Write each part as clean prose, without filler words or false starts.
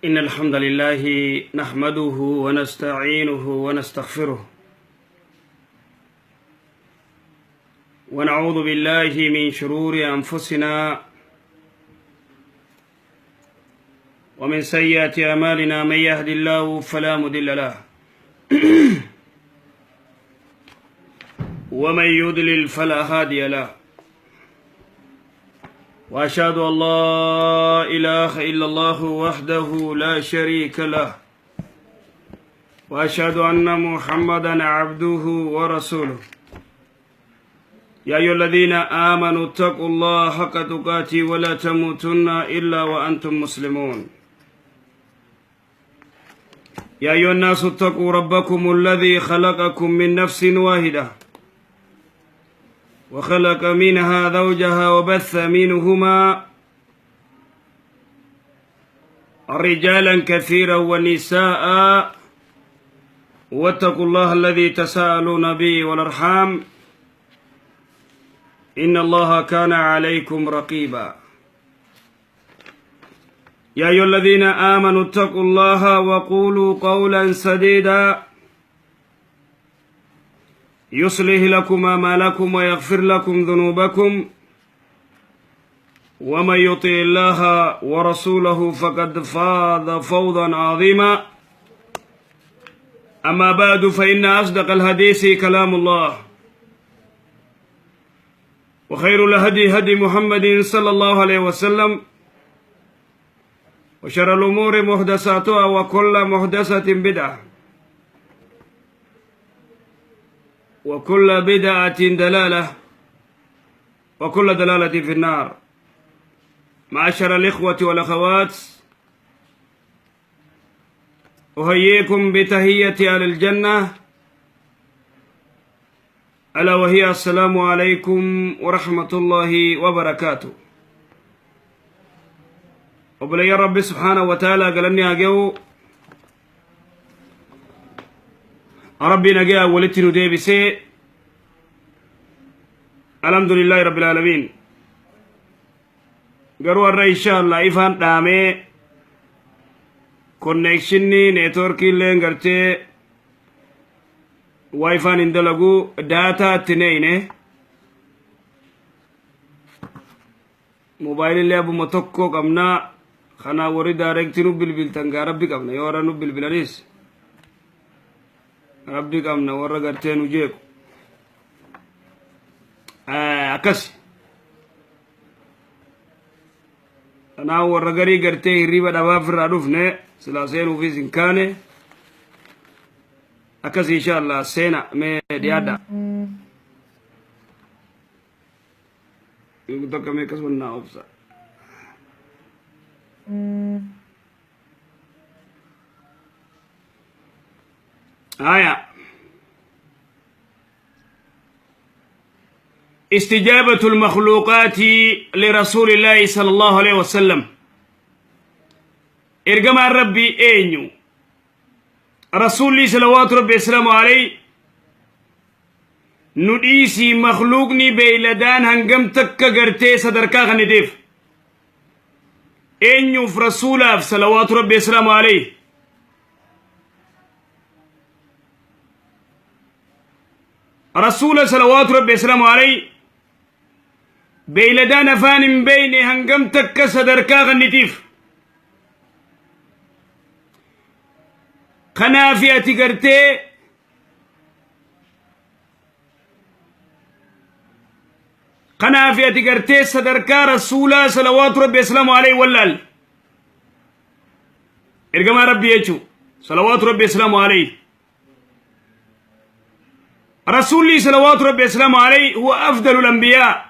إن الحمد لله نحمده ونستعينه ونستغفره ونعوذ بالله من شرور أنفسنا ومن سيئات أعمالنا، من يهد الله فلا مضل له ومن يضلل فلا هادي له، وأشهد أن لا إله إلا الله وحده لا شريك له، وأشهد أن محمدا عبده ورسوله. يا أيها الذين آمنوا اتقوا الله حق تقاته ولا تموتن إلا وأنتم مسلمون. يا أيها الناس اتقوا ربكم الذي خلقكم من نفس واحدة وخلق منها زوجها وبث منهما رجالا كثيرا ونساء، واتقوا الله الذي تساءلون به والأرحام إن الله كان عليكم رقيبا. يا أيها الذين آمنوا اتقوا الله وقولوا قولا سديدا يصلح لكم أعمالكم ويغفر لكم ذنوبكم، ومن يطع الله ورسوله فقد فاز فوزا عظيما. أما بعد، فإن أصدق الحديث كلام الله، وخير الهدي هدي محمد صلى الله عليه وسلم، وشر الأمور محدثاتها، وكل محدثة بدعة، وكل بدعة دلالة، وكل دلالة في النار. معاشر الإخوة والأخوات، أحييكم بتحية أهل الجنة، ألا وهي السلام عليكم ورحمة الله وبركاته. Obboleeyyan Rabbi سبحانه وتعالى galanni haa ga'u. Rabbi nagaa walitti nu deebisee, الحمد لله رب العالمين. Garuu har'a إن شاء الله ifaan dhaamee, connectionni networkii illee gartee WiFiin hin dalagu, data itti neeyne, mobaayilii abbuma tokko qabnaa. Kanaa warri directii nu bilbiltan gaa Rabbi qabna. Yoo warra nu bilbilanis Rabbi qabna, warra gartee nu jeequ akkas. Kanaaf warra garii gartee hirriba dhabaaf irraa dhufne silaa seenuufis hin kaane. Akkas إن شاء الله seena mee dhiyaadha. Tokko mee akkasuma naa obsa. آية استجابة المخلوقات لرسول الله صلى الله عليه وسلم. Ergamaan Rabbii eenyu? Rasuulli صلوات ربي وسلامه عليه nu dhiisii, makluuqni beeyladaan hangam takka gartee sadarkaa kanniteef eenyuuf? Rasuulaaf صلوات ربي وسلامه عليه. Rasuula صلوات ربي وسلامه عليه beeyladaan afaan hin beeyne hangam takka sadarkaa kannitiif. Kanaafi ati gartee kanaafi ati gartee sadarkaa rasuulaa صلوات ربي وسلامه عليه wallaal. Ergamaa Rabbii jechuu صلوات ربي وسلامه عليه. Rasuulli صلوات ربي وسلامه عليه هو أفضل الأنبياء،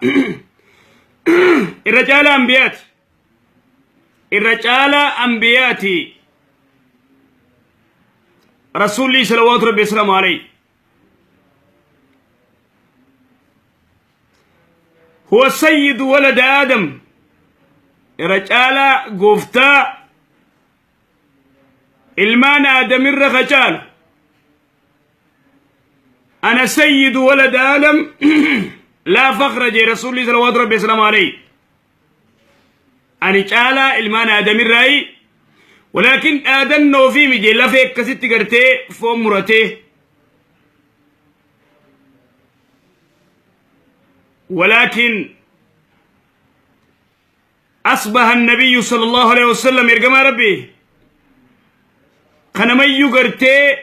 irra caalaa anbiyaati, irra caalaa anbiyaati rasuulli صلوات ربي وسلامه عليه. هو سيد ولد آدم، irra caalaa gooftaa ilmaan aadamirra ka caalu. أنا سيد ولد آدم لا فخر jee rasuulli صلوات ربي وسلامه عليه. Ani caalaa ilmaan aadamirraayi. Walaakin dhaadannoo fi mije lafee akkasitti gartee foon muratee. ولكن أصبح النبي صلى الله عليه وسلم إرجما ربي خنميو قرتي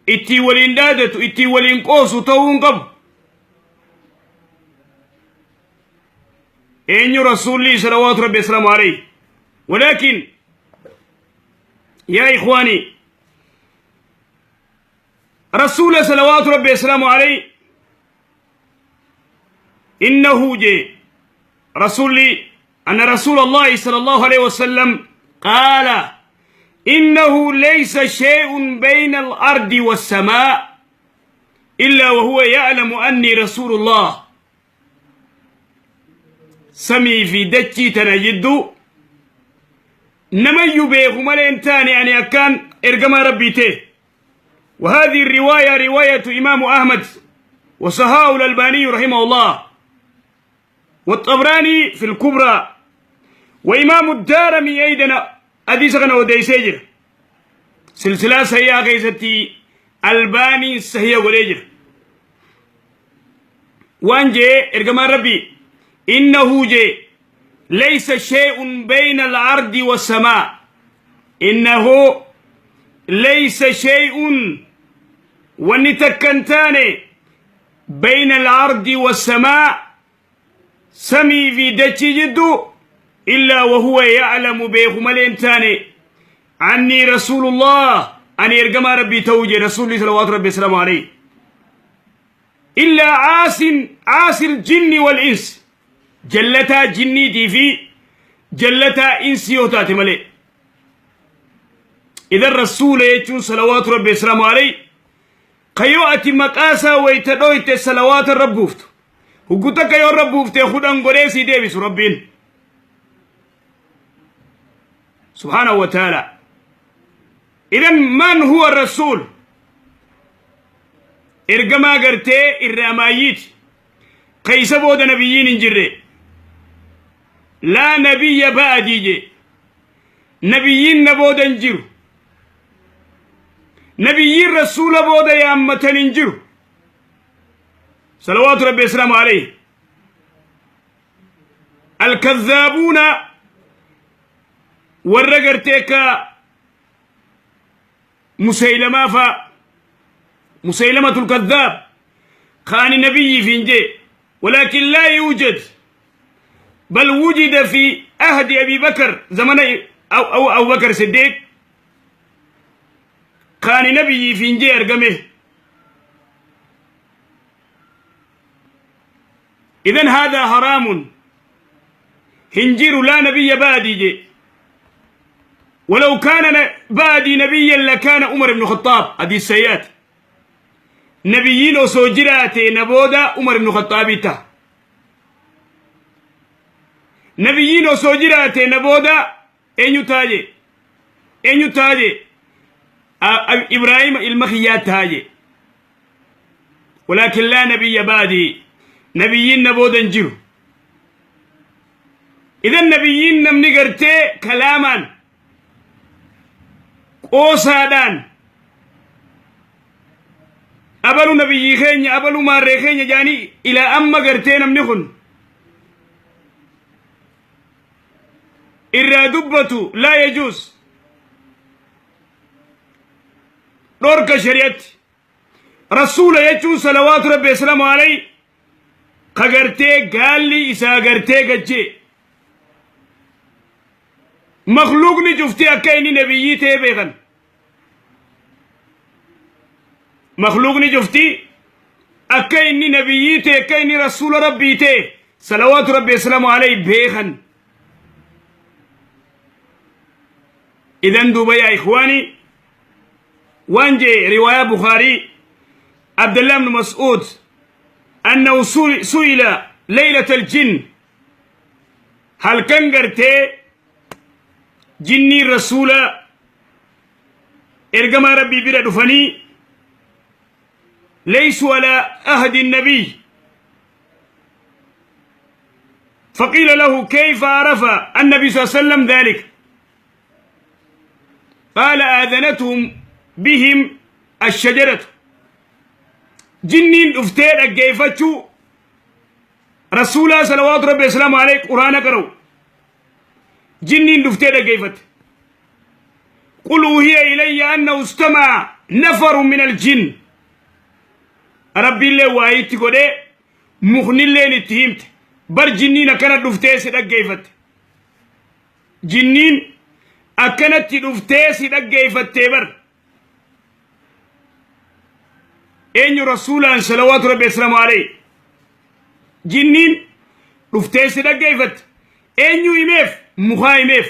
إتي ولين دادت إتي ولين قوس تون قب إن رسول صلوات ربي السلام عليه. ولكن يا إخواني رسول صلوات ربي السلام عليه إنه جي رسولي أن رسول الله صلى الله عليه وسلم قال إنه ليس شيء بين الأرض والسماء إلا وهو يعلم أني رسول الله. سمي في دتي تنجد نمي بيخ ملين تاني يعني أكان إرقما ربيته. وهذه الرواية رواية إمام أحمد وصححه الألباني رحمه الله والطبراني في الكبرى وإمام الدارمي أيضا أديس غنى وديسيجر سلسلة سيئة كيستي ألباني سهية وليجر وانجي إرقما ربي إنه جي ليس شيء بين الأرض والسماء إنه ليس شيء ونتكنتاني بين الأرض والسماء سمي في دتي جدو إلا وهو يعلم بيخ ملين تاني عني رسول الله أني إرقما ربي توجي رسولي صلوات ربي السلام عليه إلا عاس الجن والإنس جلتا جني دي في جلتا إنسي وتاتي ملي. إذا الرسول يجون صلوات ربي السلام عليه قيوأتي مقاسا ويتدويت صلوات الرب قفت وقلتك يا رب قفت خدان قريسي ديبس ربين سبحانه وتعالى. إذن من هو الرسول؟ إرقما قرتي إرامايت قيس بود نبيين انجري لا نبي بعدي نبيين نبود انجرو نبيين رسول بود يا أمتن انجرو صلوات ربي السلام عليه. الكذابون ورقرتك مسيلمة مسيلمة الكذاب خان نبي في انجي ولكن لا يوجد بل وجد في عهد أبي بكر زمن أو أبو بكر الصديق كان نبي في انجي أرقمه. إذن هذا حرام هنجير لا نبي بادي ولو كان بادي نبيا لكان عمر بن الخطاب هذه السيئات نبيين وسوجرات نبودا عمر بن الخطاب تا نبيين وسوجرات نبودا أين تاجي إبراهيم المخيات تاجي ولكن لا نبي بادي نبيين نبودا نجيو. إذا النبيين نمني كلاما قوسادان أبلو نبي خيني أبلو ماري خيني جاني إلى أما قرتين أمنخن إرى دبتو لا يجوز دورك شريعت رسول يجو صلوات ربي السلام عليه قرتي قال لي إسا قرتي قجي مخلوقني جفتي أكيني نبيي تيبيغن مخلوقني جفتي أكيني نبيي تي أكيني رسول ربي تي صلوات ربي السلام عليه بيغن. إذن دوبا يا إخواني وانجي رواية بخاري عبد الله بن مسعود أنه سئل ليلة الجن هل كان قرتي جني رسول إرقما ربي بira دفني ليسوا على أهد النبي فقيل له كيف عرف النبي صلى الله عليه وسلم ذلك؟ Qaala aadanathum bihim ashajaratu. Jinniin dhuftee dhaggeeffachuu Rasuulaa salawaatu rabbi wasalaamu alayhi quraana qara'u. Jinniin dhuftee dhaggeeffatte. Qul uhiya ilayya annahu istama'a nafaru min aljinn. Rabbiillee waa'ee itti godhee muknilleen itti himte. Bar jinniin akkana dhuftee si dhaggeeffatte. Jinniin akkanatti dhuftee si dhaggeeffattee bar. Eenyu rasuulaan salawaatu rabbi asalaamu alayhi. Jinniin dhuftee si dhaggeeffatte. Eenyu himeef? Mukaa himeef.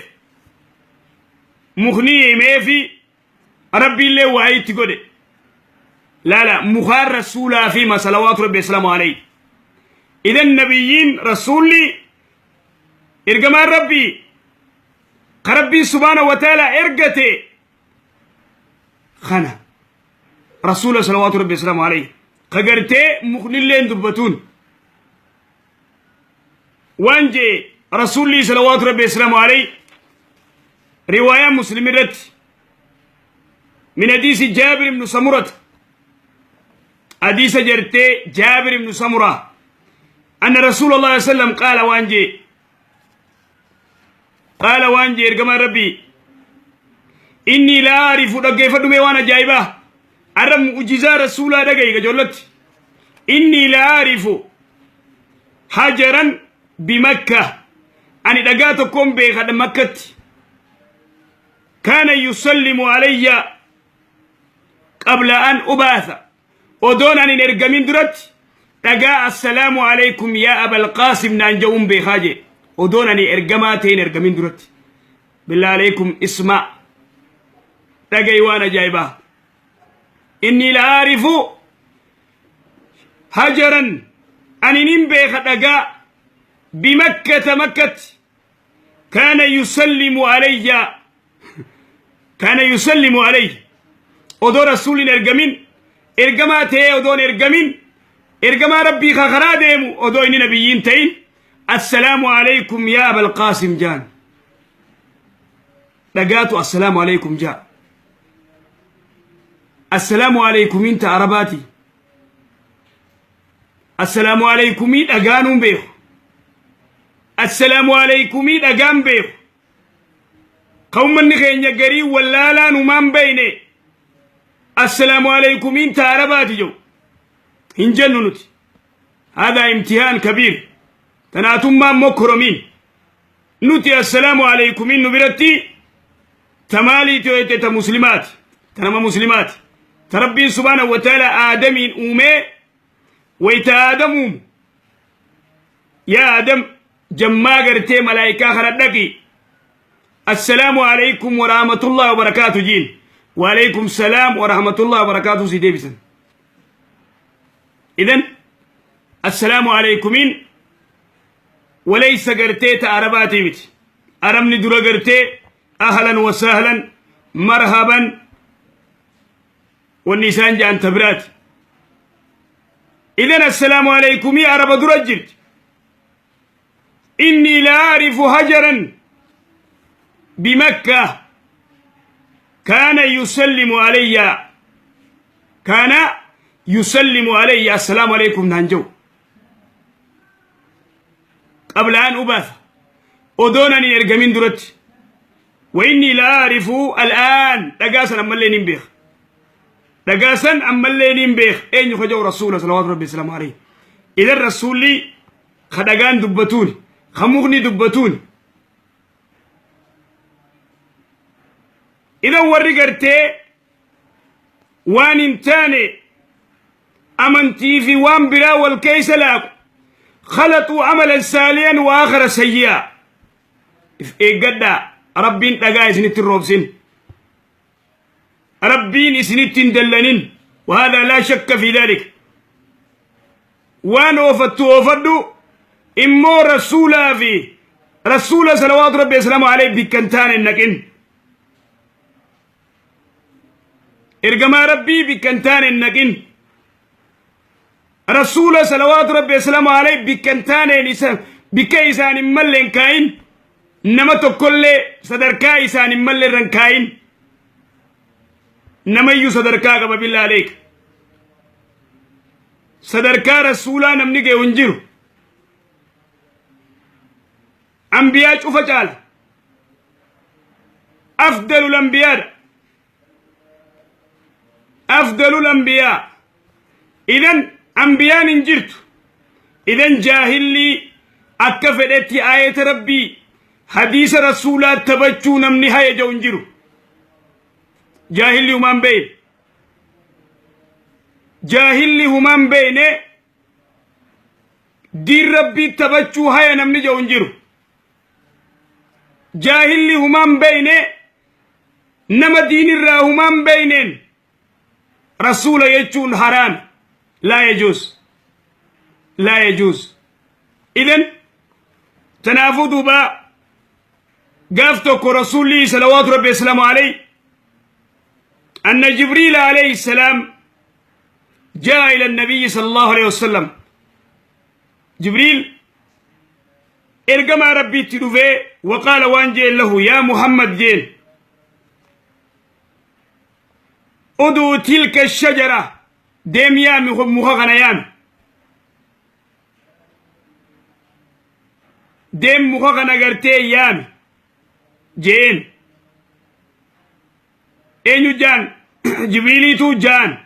Mukni himeefi rabbiillee waa'ee itti godhe. Laala mukaan rasuulaa fi masalawaatu rabbi asalaamu alayhi. Idan nabiyyiin rasuulli ergamaan rabbii ka rabbiin subhaana wa ta'ala ergate kana rasuula salawaatu rabbi asalaamu alayhi ka gartee muknilleen dubbatuun waan jee rasuulli salawaatu rabbi asalaamu alayhi riwaayaa muslim irratti min hadiisi jaabir ibnu samurata hadiisa jartee jaabir ibnu samura anna rasuula allah sallam qaala waan jee qaala waan jee ergamaan rabbii inni laa arifu dhaggeeffadhu mee waan ajaa'ibaa arra mu'jizaa rasuulaa dhaga'i gajoollatti inni laa arifu hajaran bimakka ani dhagaa tokkoon beekadha makkatti kaana yusallimu alayya qabla an ubaatha odoon ani hin ergamin duratti dhagaa assalaamu alaykum yaa abal qaasim naan ja'uun beekaa jee odoon ani ergamaa ta'e hin ergamin duratti billah alaykum isma dhaga'i waan ajaa'ibaa inni la aarifu hajaran ani nin beeka dhagaa bimakkata makkatti kaana yusallimu alayya kaana yusallimu alayhi odoo rasuulli hin ergamin ergamaa ta'ee odoon ergamin ergamaa rabbii ka karaa deemu odoo inni nabiyyiin ta'in assalaamu alaykum yaa abal qaasim jaan dhagaatu assalaamu alaykum jaa assalaamu alaykumiin ta arabaati assalaamu alaykumii dhagaanuun beeku assalaamu alaykumii dhagaan beeku ka ummanni keenya garii wallaalaan humaan beeyne assalaamu alaykumiin ta arabaati jedhu hin jennu nuti haadhaa imtihaan kabiir tanaatummaan mokkoromiin nuti assalaamu alaykumiin nu biratti ta maaliiti yoo jette ta muslimaati ta nama muslimaati ta rabbiin subhaanahu wa ta'ala aadamiin uumee wayta aadam uumu yaa aadam jammaa gartee malaayikaa kana dhaqi assalaamu alaykum warahmatullahi wabarakaatu jiin waaleykum salaam warahmatullahi wabarakaatu si deebisan idan assalaamu alaykumiin walaysa gartee ta arabaatii miti arabni dura gartee ahlan wasahlan marhaban wanni isaan jedhan ta biraati idan assalaamu alaykumii araba dura jirti innii la aarifu hajaran bimakka kaana yusallimu alayya kaana yusallimu alayya assalaamu alaykum naan jedhu qabla an ubaatha odoon ani ergamin duratti wa inni la aarifu al'aan dhagaa san ammallee nin beeka dhagaa san ammallee nin beeka eenyu ka jedhu rasuula salawaatu rabbi wasalaamu alayhi idan rasuulli ka dhagaan dubbatuuni ka mukni dubbatuuni idan warri gartee waan hin taane amantii fi waan biraa wal keessa laaqu khalaxuu amalan saaliyan wa aakhara sayyi'a if eeggadhaa rabbiin dhagaa isinitti hin roobsin rabbiin isinitti hin dallanin وهذا لا شك في ذلك waan oofattu oofadhu immoo rasuulaa fi rasuula salawaatu rabbi wasalaamu alayhi bikkan taane hin naqin ergamaa rabbii bikkan taane hin naqin rasuula salawaatu rabbi wasalaamu alayhi bikkan taaneen isa bikka isaan hin malle hin kaayin nama tokkollee sadarkaa isaan hin malle irra hin kaayin. Namayyuu sadarkaa qaba billaa aleeka. Sadarkaa rasuulaa namni ga'u hin jiru. Ambiyaa cufa caala. Afdalul ambiyaadha. Afdalul ambiyaa. Idan ambiyaan hin jirtu. Idan jaahilli akka fedhetti aayata rabbii hadiisa rasuulaa taphachuu namni haya ja'u hin jiru. Jaahilli humaan beeyne. Jaahilli humaan beeyne diin rabbii taphachuu haya namni ja'u hin jiru. Jaahilli humaan beeyne nama diinirraa humaan beeyneen rasuula jechuun haraami. Laa yajuuz. Laa yajuuz. Idan tanaafuu duuba gaaf tokko rasuulli salawaatu rabbi wasalaamu alayhi anna jibriila alayhi salaam jaa ila nabiyyi sallallahu alayhi wasallam. Jibriil ergamaa rabbiitti dhufee waqaala waan jeen lahu yaa Muhammad jeen uduu tilka shajara deem yaami muka kana yaami deem muka kana gartee yaami jeen eenyu jaan jibriiliitu jaan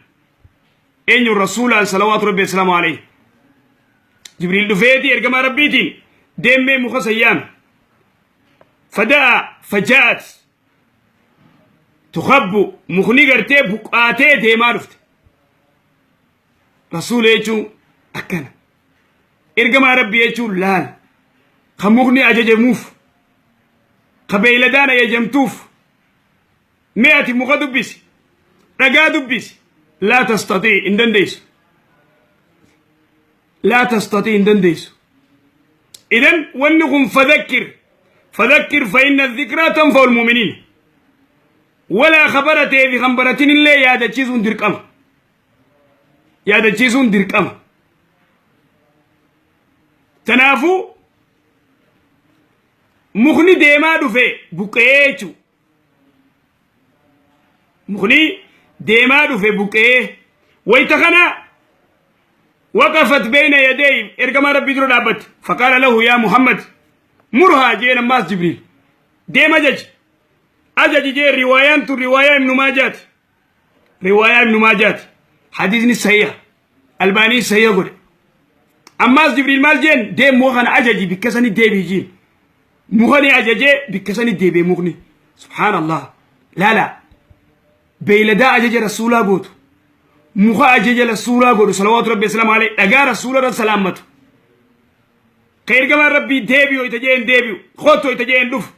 eenyu rasuulaan salawaatu rabbi wasalaamu alayhi. Jibriil dhufeeti ergamaa rabbiitiin deemmee muka san yaami. Fada'a fajaa'at tukhabbu mukni gartee buqqaatee deemaa dhufte. Rasuula jechuun akkana. Ergamaa rabbii jechuun laal. Ka mukni ajajamuuf. Ka beeyladaan ajajamtuuf. Mee ati muka dubbisi. Dhagaa dubbisi. Laa tastatii hin dandeessu. Laa tastatii hin dandeessu. Idan wanni kun fadhakkir. Fadhakkir fa inna dhikraa tanfa'ul mu'miniin. Walaa kabaratee fi kan baratin illee yaadachiisuun dirqama. Yaadachiisuun dirqama. Kanaafuu mukni deemaa dhufe buqqee jechuudha. Mukni deemaa dhufe buqqee wayita kana waqafat bayna yadayhi ergamaa rabbii dura dhaabbatte. Faqaala lahu yaa Muhammad murhaa jeen ammaas Jibriil deem ajaji. Ajaji jee riwaayaan tun riwaayaa Ibnu Maajaati. Riwaayaa Ibnu Maajaati. Hadiisni sahiha. Albaanii sahiha godhe. Ammaas Jibriil maal jeen deem muka kana ajaji bikka sani deebii jeen. Muka ni ajajee bikka sani deebi'e mukni. Subhaanallah. Laala. Beeyladaa ajaja rasuulaa gootu. Muka ajaja rasuulaa godhu salawaatu rabbi wasalaamu alayhi dhagaa rasuula irra salaammatu. Ka ergamaan rabbii deebi'u ita jeen deebi'u. Kottu ita jeen dhufu.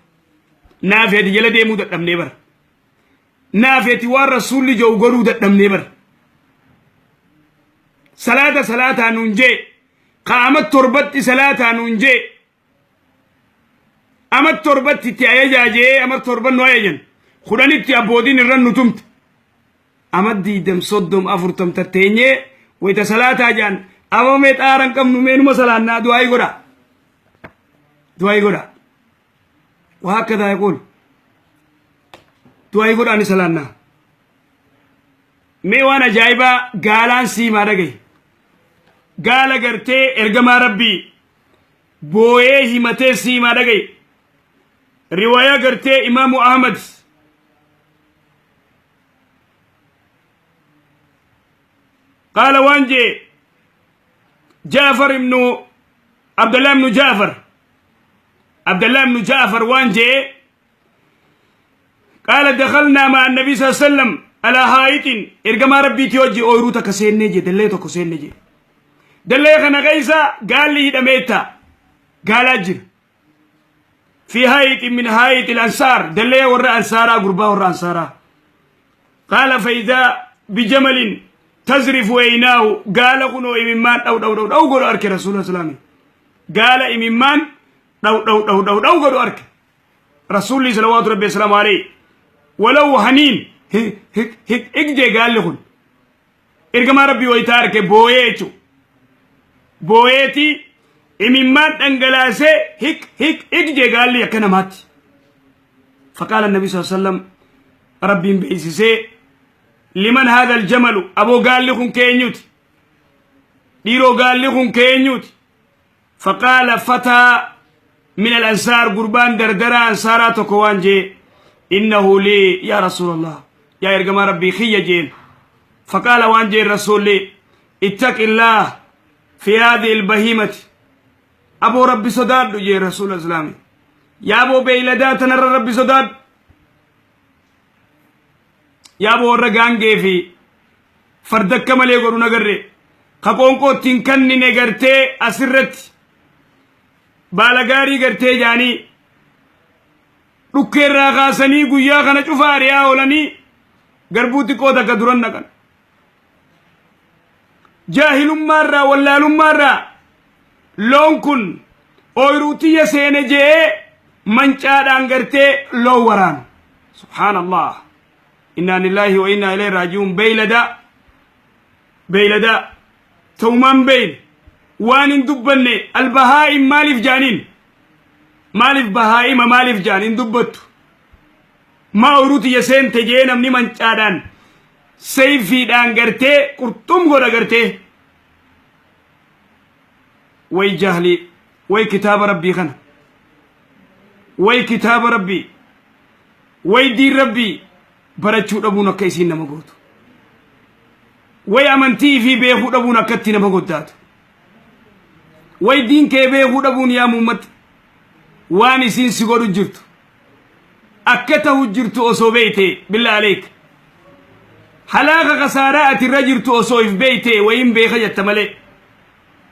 Naafeeti jala deemuu dadhabnee bara. Naafeeti waan rasuulli jedhu godhuu dadhabnee bara. Salaata salaataa nuun jee. Qaama torbatti salaataa nuun jee. Ama torbatti itti ajajaa jee ama torban nu ajajan. Kudhanitti abbootiin irra nu tumte. Ama 20 30 40 tatteenyee wayita salaataa jaan ama mee xaaran qabnu meenuma salaannaa du'aayii godha. Du'aayii godha. وهكذا يقول du'aayii godhaa ni salaannaa. Mee waan ajaa'ibaa gaalaan siimaa dhagaye. Gaala gartee ergamaa rabbii booyee himatee siimaa dhagaye. Riwaayaa gartee Imaamu Ahmad qaala waan jee Jaafar ibnu Abdallah ibnu Jaafar Abdallah ibnu Jaafar waan jee qaala dakhalnaa ma'a annabii sallallahu alaihi wasallam alaa haayitin ergamaa rabbiitii hojii ooyiruu takka seennee jee dallee tokko seenne jee dallee kana keessa gaalli hidhameetta gaalaa jira fi haayitin min haayitil ansaar dallee warra ansaaraa gurbaa warra ansaaraa qaala faydaa bijamalin tazrifu eynaahu gaala kunoo imimmaan dhaw dhaw dhaw dhaw godhu arke rasuula islaamii gaala imimmaan dhaw dhaw dhaw dhaw dhaw godhu arke rasuulli salawaatu rabbi wasalaamu alayhi walaw haniin hik hik hik hik jee gaalli kun ergamaa rabbii waytaa arke booyee jechu booyeeti imimmaan dhangalaasee hik hik hik jee gaalli akka namaatti faqaala nabi sallallahu alaihi wasallam rabbiin beeksisee Liman haadha aljamalu, aboo gaalli kun keenyuti, dhiiroo gaalli kun keenyuti? Faqaala fataa min al-ansaar, gurbaan dardaraa ansaaraa tokko waan jee, innahu lii yaa rasuulallah, yaa ergamaa rabbii kiyya jeen. Faqaala waan jeen rasuulli, ittaqillaah fi haadhihi ilbahiimati, aboo rabbi sodaadhu jeen rasuula islaami, yaa aboo beeyladaa tanarra rabbi sodaadhu, yaa aboo warra gaangee fi farda akka malee godhu nagarre ka qoonqoo ittiin kannine gartee asirratti baala gaarii gartee jaanii dhukkeerraa kaasanii guyyaa kana cufa ari'aa oolanii garbuu xiqqoo takka duran naqan. Jaahilummaarraa wallaalummaarraa loon kun ooyruu tiyya seene je'ee mancaadhaan gartee loon waraanu. Subhaanallah. Innaa lillaahi wa innaa ilayhi raaji'uun. Beeyladaa beeyladaa ta'umaan beeyne waan hin dubbanne albahaa'im maaliif jaaniin, maaliif bahaa'ima maaliif jaan hin dubbattu, maa ooyruu tiyya seente je'ee namni mancaadhaan sayfiidhaan gartee qurxum godha gartee. Way jahlii, way kitaaba rabbii kana, way kitaaba rabbii, way diin rabbii barachuu dhabuun akka isiin nama gootu, way amantii fi beekuu dhabuun akkatti nama goddaatu, way diin kee beekuu dhabuun yaa muummatti waan isiin si godhu jirtu akka tahu jirtu osoo beeyte, billaa aleek halaaka kasaaraa ati irra jirtu osoo if beeyte, wayin beeka jetta malee,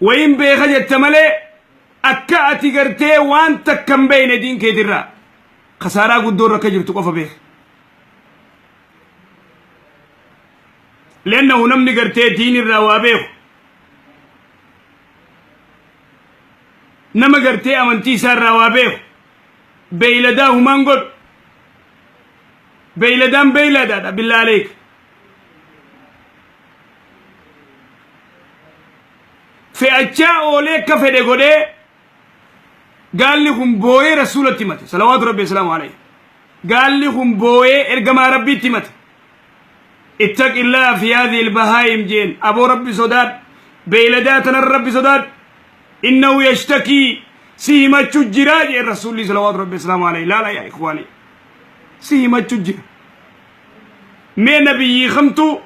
wayin beeka jetta malee, akka ati gartee waan takka hin beeyne diin keetirraa kasaaraa guddoo irra akka jirtu qofa beeka. Lennahu namni gartee diin irraa waa beeku nama gartee amantii isaa irraa waa beeku beeyladaa humaan godhu, beeyladaan beeyladaadha, billaa aleek. Fe'achaa oolee akka fedhe godhee gaalli kun booyee rasuulatti himate, salawaatu rabbi wasalaamu alayhi. Gaalli kun booyee ergamaa rabbiitti himate. Ittaqillaa fi haadhihi ilbahaayim jeen, aboo rabbi sodaadhu, beeyladaa tanarra rabbi sodaadhu, innahu yashtakii, si himachu jira jeen rasuulli salawaatu rabbi wasalaamu alayhi. Laala yaa ikhwaani, si himachu jira. Mee nabiyyii kamtu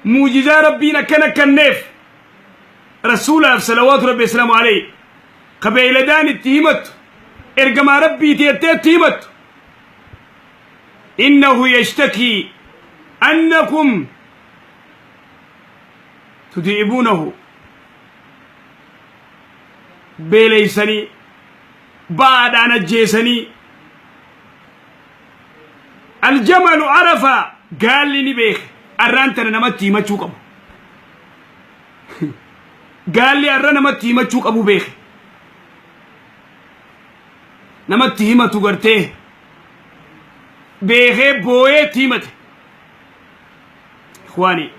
muujizaa rabbiin akkana kenneef rasuulaaf salawaatu rabbi wasalaamu alayhi ka beeyladaan itti himattu, ergamaa rabbiiti jettee itti himattu? Innahu yashtakii annakum tudi'ibuunahu, beeleysanii ba'aadhaan ajjeesanii. Aljamalu arafa, gaalli ni beeke arraan tana namatti himachuu qabu, gaalli arra namatti himachuu qabu beeke, namatti himatu gartee beekee booyee itti himate. Ikhwaani,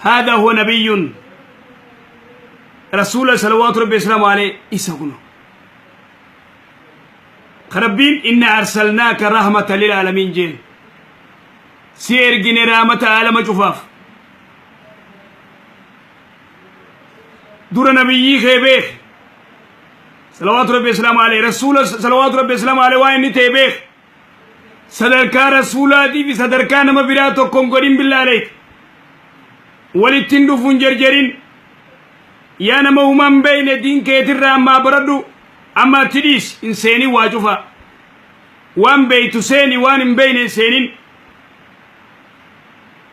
هذا هو نبي رسول صلوات ربي وسلامه عليه isa kuno rabbiin inna arsalnaaka rahmata lilaalamiin jeen, si ergine rahmata aalama cufaaf. Dura nabiyyii kee beek, salawaatu rabbi wasalaamu alayhi, rasuula salawaatu rabbi wasalaamu alayhi waan inni ta'e beek. Sadarkaa rasuulaatii fi sadarkaa nama biraa tokko hin godhin, billaa alayk, walitti hin dhufuun jarjarin. Yaa nama humaan beeyne, diin keetirraa ammaa baradhu, amma atti dhiisi hin seenin. Waa cufa waan beeytu seeni, waan hin beeyne hin seenin.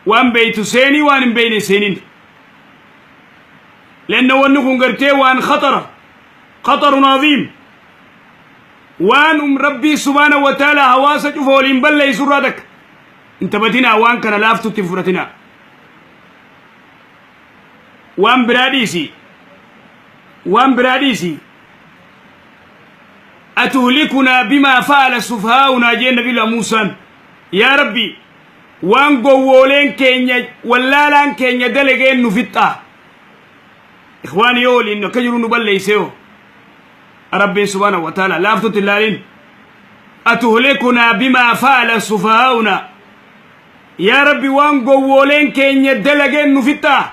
Waan beeytu seeni, waan hin beeyne hin seenin. Lenna wanni kun gartee waan khaxara, khaxarun aziim, waan rabbii subhaanahu wa ta'ala hawaasa cufa waliin balleessu irraa takka hin taphatinaa. Waan kana laaftutti hin fudhatinaa. Waan biraa dhiisi, waan biraa dhiisi, atuhlikunaa bimaa fa'ala sufhaa'unaa jeen nabiyullah Muusaan, yaa rabbi waan gowwooleen keenya wallaalaan keenya dalageen nu fixxaa? Ikhwaani, yoo waliin akka jiru nu balleeyse yoo rabbiin subhaanahu wa ta'ala laaftutti ilaalin. Atuhlikunaa bimaa fa'ala sufahaa'unaa. Yaa Rabbi waan gowwooleen keenya dalageen nu fixxaa.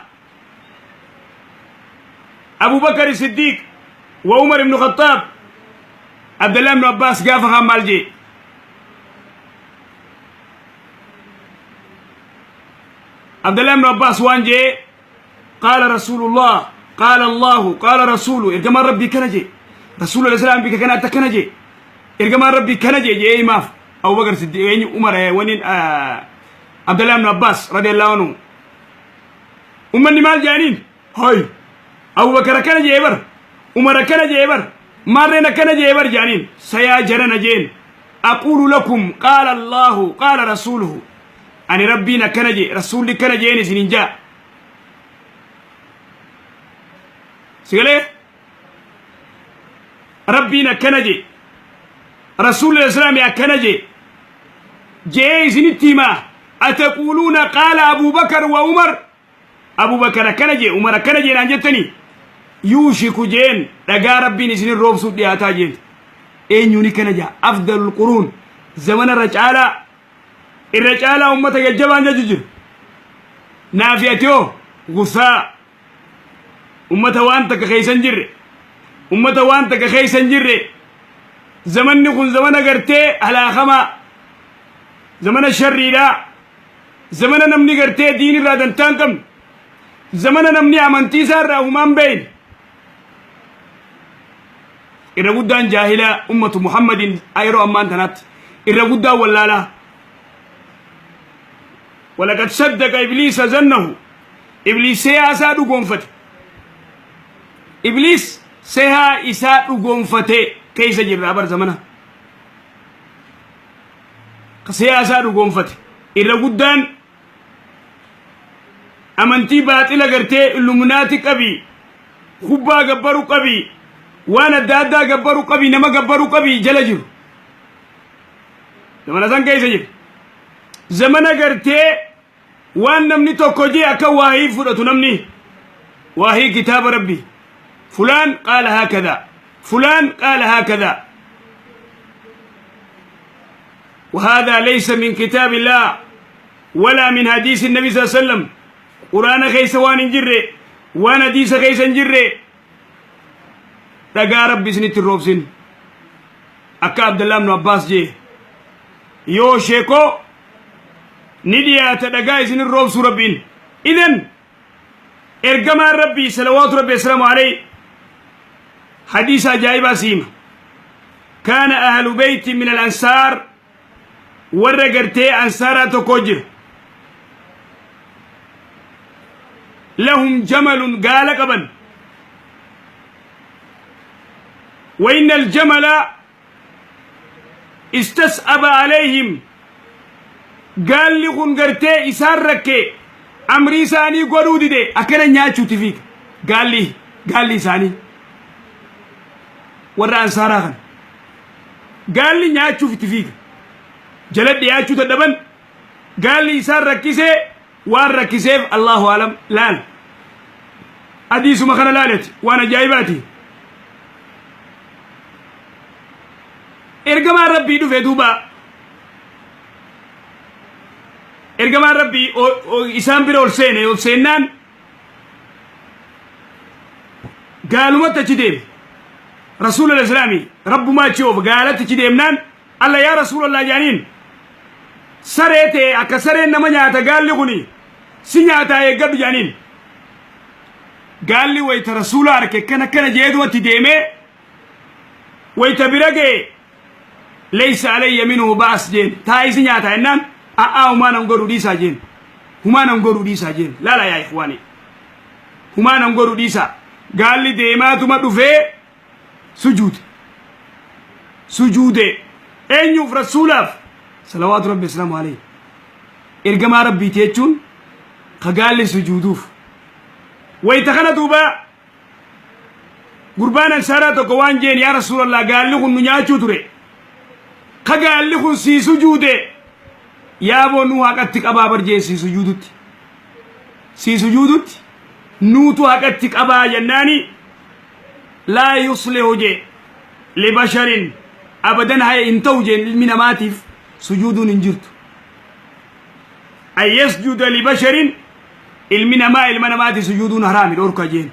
Abu Bakar Siddiq wa Umar ibn Khattaab Abdallah ibn Abbas gaafa kaan maal jee? Abdallah ibn Abbas waan jee qaala Rasuulullah qaala Allahu qaala Rasuulu ergamaan Rabbii kana jee Rasuulul Islaam bika kana akkana jee ergamaan Rabbii kana jee jee himaaf Abu Bakar Siddiq eenyu Umar waniin Abdallah ibn Abbas radiyallahu anhu ummanni maal jedhaniin hay Abu Bakar akkana jee bar Umar akkana jee bar maarreen akkana jee bar jedhaniin sayaa jarana jeen aquulu lakum qaala Allahu qaala rasuuluhu ani Rabbiin akkana jee rasuulli akkana jeen isinin jaa sigalee Rabbiin akkana jee rasuulli islaami akkana jee jee isinitti himaa ataquuluuna qaala Abubakar wa Umar Abubakar akkana jee Umar akkana jee naan jettanii yuushiku jeen dhagaa Rabbiin isinin roobsuuf dhiyaataa jeen eenyuuni kana jaa afdalul quruun zamana irra caalaa irra caalaa ummata jajjabaan jechu jiru naafi ati hoo gusaa ummata waan takka keessa hin jirre ummata waan takka keessa hin jirre zamanni kun zamana gartee halaakamaa zamana sharriidhaa zamana namni gartee diin irraa dantaa hin qabne zamana namni amantii isaa irraa humaan beeyne irra guddaan jaahilaa ummatu muhammadin yeroo ammaan tanaatti irra guddaan wallaalaa walaqad saddaqa ibliisa zannahu ibliis seehaa isaa dhugoonfate ibliis seehaa isaa dhugoonfate keessa jirra bar zamana seehaa isaa dhugoonfate irra guddaan amantii baaxila gartee illuminaati qabi kubbaa gabbaru qabi waan adda addaa gabbaru qabi nama gabbaru qabi jala jiru zamana san keessa jiru zamana gartee waan namni tokko jee akka waahii fudhatu namni waahii kitaaba rabbi fulaan qaala haakadaa fulaan qaala haakadaa وهذا ليس من كتاب الله ولا من حديث النبي صلى الله عليه وسلم قرآن خيس وان جره وان حديث خيس جره dhagaa rabbi isinitti roobsin akka Abdallah ibn Abbaas jee yoo sheekoo ni dhiyaata dhagaa isinin roobsu rabbiin idan ergamaan rabbii salawaatu rabbi assalaamu alayhi hadiisa ajaa'ibaa siima kaana ahlu beyti min al ansaar warra gartee ansaaraa tokko jira lahum jamalun gaala qaban وإن الجمل istas'aba alayhim gaalli kun gartee isaan rakke amrii isaanii godhuu dide akkana nyaachuuti fiiga gaalli gaalli isaanii warra ansaaraa kana gaalli nyaachuuf itti fiiga jala dhiyaachuu dadhaban gaalli isaan rakkisee waan rakkiseef allahu alam laal hadiisuma kana laaleti waan ajaa'ibaati ergamaan rabbii dhufe duuba ergamaan rabbii isaan bira ol seene ol seennaan gaalumatti achi deeme rasuula islaami rabbumaa achi oofa gaalatti achi deemnaan alla yaa rasuulallah jedhaniin saree ta'e akka sareen nama nyaata gaalli kuni si nyaataa eeggadhu jedhaniin gaalli wayta rasuula arke kana kana jeedumatti deemee wayta bira ga'e laysa alayya minhu ba'as jeen taa'ii si nyaata jennaan a'aa humaa nan godhu dhiisaa jeen humaa nan godhu dhiisaa jeen laala yaa ikhwaani humaa nan godhu dhiisaa gaalli deemaatuma dhufee sujuude sujuude eenyuuf rasuulaaf salawaatu rabbi asalaamu alayhi ergamaa rabbiiti jechuun ka gaalli sujuuduuf wayta kana duuba gurbaan ansaaraa tokko waan jeen yaa rasuulallah gaalli kun nu nyaachuu ture ka gaalli kun sii sujuude yaaboo nu haqatti qabaa bar jeen sii sujuudutti sii sujuudutti nuutu haqatti qabaa jennaani laa yuslihu jee libasharin abadan haya hin ta'u jeen ilmi namaatiif sujuuduun hin jirtu. An yasjuda li basharin, ilmi namaa ilma namaati sujuuduun haraami, dhorka jeen.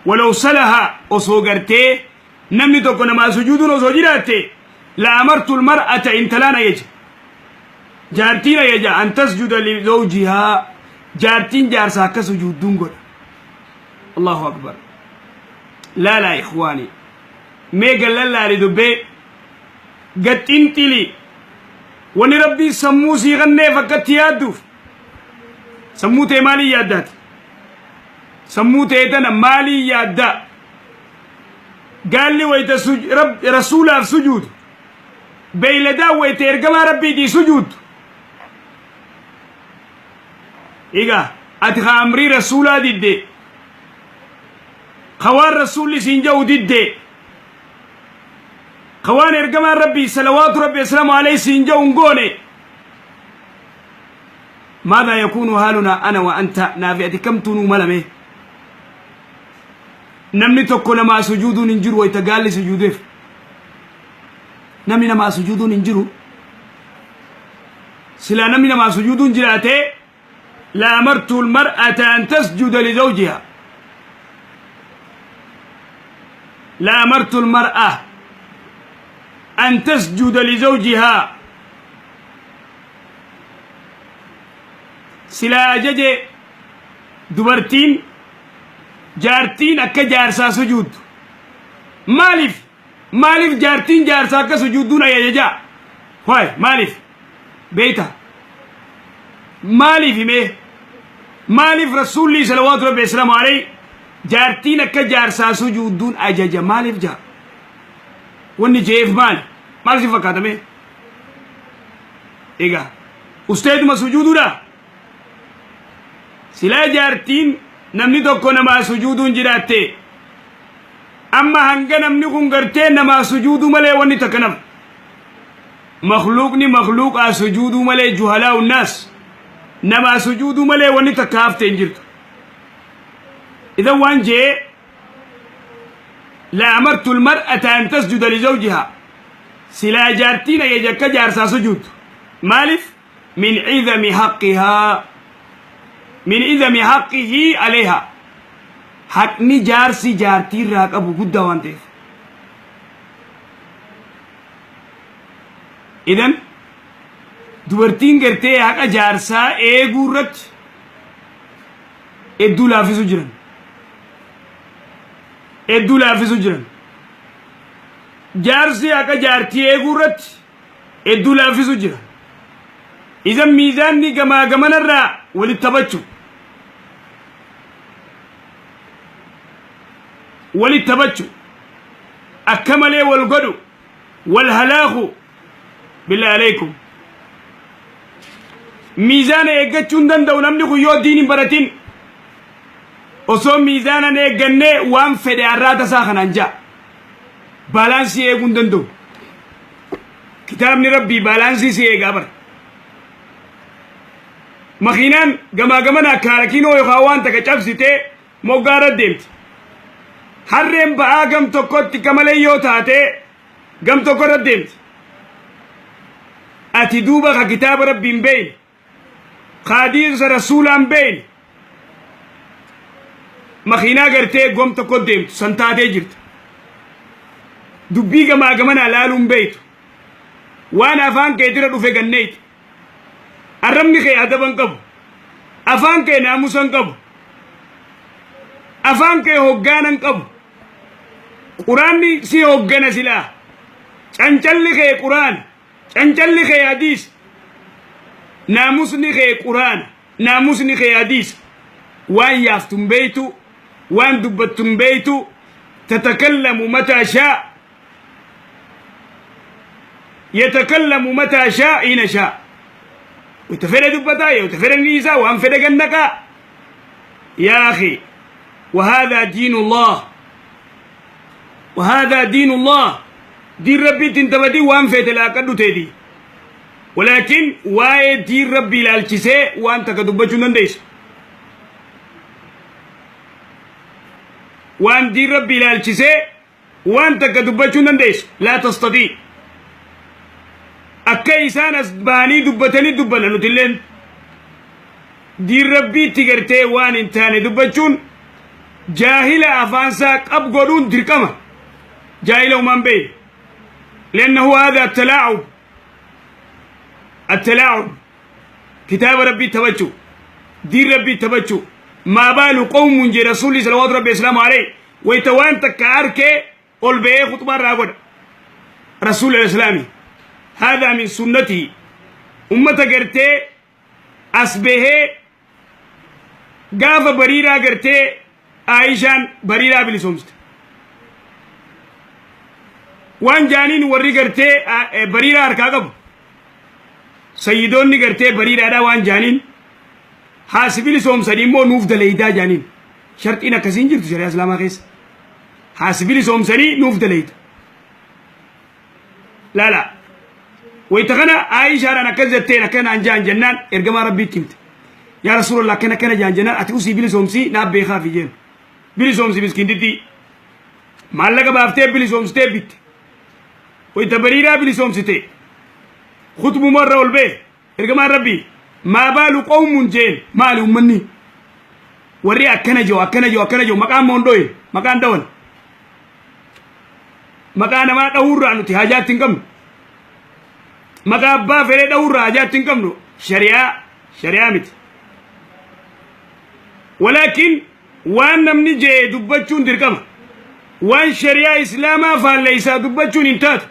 Walaw salaha, osoo gartee namni tokko namaa sujuuduun osoo jiraatte, la amartu almar'ata, intalaan ajaja, jaartiin ajaja, an tasjuda li zawjihaa, jaartiin jaarsa akka sujuudduun godha. Allahu akbar! Laalaa ikhwaani, mee gallallaali, dubbee gaxxinxili. Wani Rabbiin sammuu sii kenneef akkatti yaadduuf, sammuu ta'e maaliin yaaddaati? Sammuu ta'e tana maaliin yaaddaa? Gaalli wayta rasuulaaf sujuudu, beeyladaan wayta ergamaa Rabbiitii sujuuddu, egaa ati ka amrii rasuulaa didde, ka waan rasuulli siin jedhu didde, ka waan ergamaan Rabbii salawaatu Rabbi wasalaamu alayhi siin jedhu hin goone, maadaa yakuunu haalunaa ana wa anta? Naafi ati kamtuu nuu malame? Namni tokko namaa sujuuduun hin jiru. Wayta gaalli sujuudeef namni namaa sujuuduun hin jiru. Silaa namni namaa sujuuduun jiraatee, la amartu almar'ata an tasjuda lizawjiha, la amartu almar'a an tasjuda lizawjiha. Silaa ajaje dubartiin, jaartiin akka jaarsaa sujuuddu. Maaliif? Maaliif jaartiin jaarsaa akka sujuudduun ajaja? Waay, maaliif beeyta? Maaliif himee? Maaliif rasuulli salawaatu rabbi wasalaamu alayhi jaartiin akka jaarsaa sujuudduun ajaja? Maaliif jaa? Wanni jeef maali? Maal si fakkaatame? Egaa usteetuma sujuuduudha. Silaa jaartiin namni tokko namaa sujuuduun jiraatte, amma hanga namni kun gartee namaa sujuuduu malee wanni takka naf makluuqni makluuqaa sujuuduu malee, juhalaa unnaas namaa sujuuduu malee wanni takka hafte hin jirtu. Idan waan jee, la amartu almar'ata an tasjuda lizawjiha, silaa jaartiin ajaja akka jaarsaa sujuuddu. Maaliif? Min cidami haqqihaa, min cidami haqqihi alayha, haqni jaarsi jaartii irraa qabu guddaa waan ta'eef. Idan dubartiin gartee haqa jaarsaa eeguu irratti hedduu laaffisu jiran, hedduu laaffisu jiran. Jaarsi haqa jaartii eeguu irratti hedduu laaffisu jira. Idan miizaanni gamaa gamanarraa walitti taphachu, walitti taphachu, akka malee wal godhu, wal halaaku. Billahi alaykum, miizaana eeggachuu hin danda'u namni kun yoo diin hin baratin. Osoo miizaana hin eeggannee waan fedhe arraata isaa kanaan ja'a. Baalaansii eeguu hin danda'u. Kitaabni Rabbii baalaansii si eegaa bara. Makiinaan gamaa gamana kaarakiinoo yookaan waan takka cabsitee moggaa irra deemti. Harreen ba'aa gam tokkotti kamalee yoo taate gam tokko irra deemti. Ati duuba ka kitaaba Rabbii hin beeyne, ka hadiisa rasuulaa hin beeyne, makiinaa gartee gom tokko deemtu san taatee jirta. Dubbii gamaa gamanaa laaluu hin beeytu. Waan afaan keetira dhufe ganneeyta. Arrabni kee adaba hin qabu. Afaan kee naamusa hin qabu. Afaan kee hoggaana hin qabu. Quraanni si hoggana silaa. Cancalli kee quraana. Cancalli kee hadiisa. Naamusni kee quraana. Naamusni kee hadiisa. Waan yaaftu hin beeytu. Waan dubbattu hin beeytu. Tatakallamu mataa shaa. Yatakallamu mataa shaa ina shaa. Wata fedhe dubbataa, wata fedhe dhiisaa, waan fedhe gannaqaa. Yaa akhi, وهذا دين الله، وهذا دين الله. دين ربي تنتبدي وان فيت لا قدو تيدي، ولكن واي دين ربي لالچسه وان تكدبچو ننديس. وان دين ربي لالچسه وان تكدبچو ننديس، لا تستطيع. Akka isaan as bahanii dubbatanii dubbanna nutilleen. Diin Rabbiitti gartee waan hin taane dubbachuun jaahila afaansaa qab godhuun dirqama. Jaahila umaan beeyne. لأنه هذا التلاعب، التلاعب كتاب ربي تبجو، دين ربي تبجو. ما بال قوم جي رسولي صلوات ربي وسلامه عليه ويتوان تكارك قل بيه خطبة راقود رسول الإسلامي. هذا من سنته. أمة قرتي أسبه قاف بريرا قرتي عائشان بريرا بلسومست وان جانين وري قرتي بريرا أركاقب سيدوني قرتي بريرا دا وان جانين حاسبي لسومسني مو نوف دليدا جانين شرط إنا كسين جرتو شريعة إسلاما خيس حاسبي لسومسني نوف دليد لا لا ويتغنى عائشة أنا كذبتين كان عن جان جنان إرجما ربي تمت يا رسول الله كان كان جان جنان أتوسي بلي سومسي ناب بيخاف يجين بلي سومسي مسكين دتي مالك بافتي بلي سومستي بيت ويتبريرا بلي سومستي خطب مرة والبيه إرجما ربي ما بال قوم جين مالي مني وري أكنجو أكنجو أكنجو مكان موندوي مكان دون مكان ما دور عنو تهاجات تنكم مكان با فري دور حاجات تنكم شريعة شريعة مت. ولكن وان نمني جي دبچون دركم وان شريعة إسلاما فالليس دبچون انتات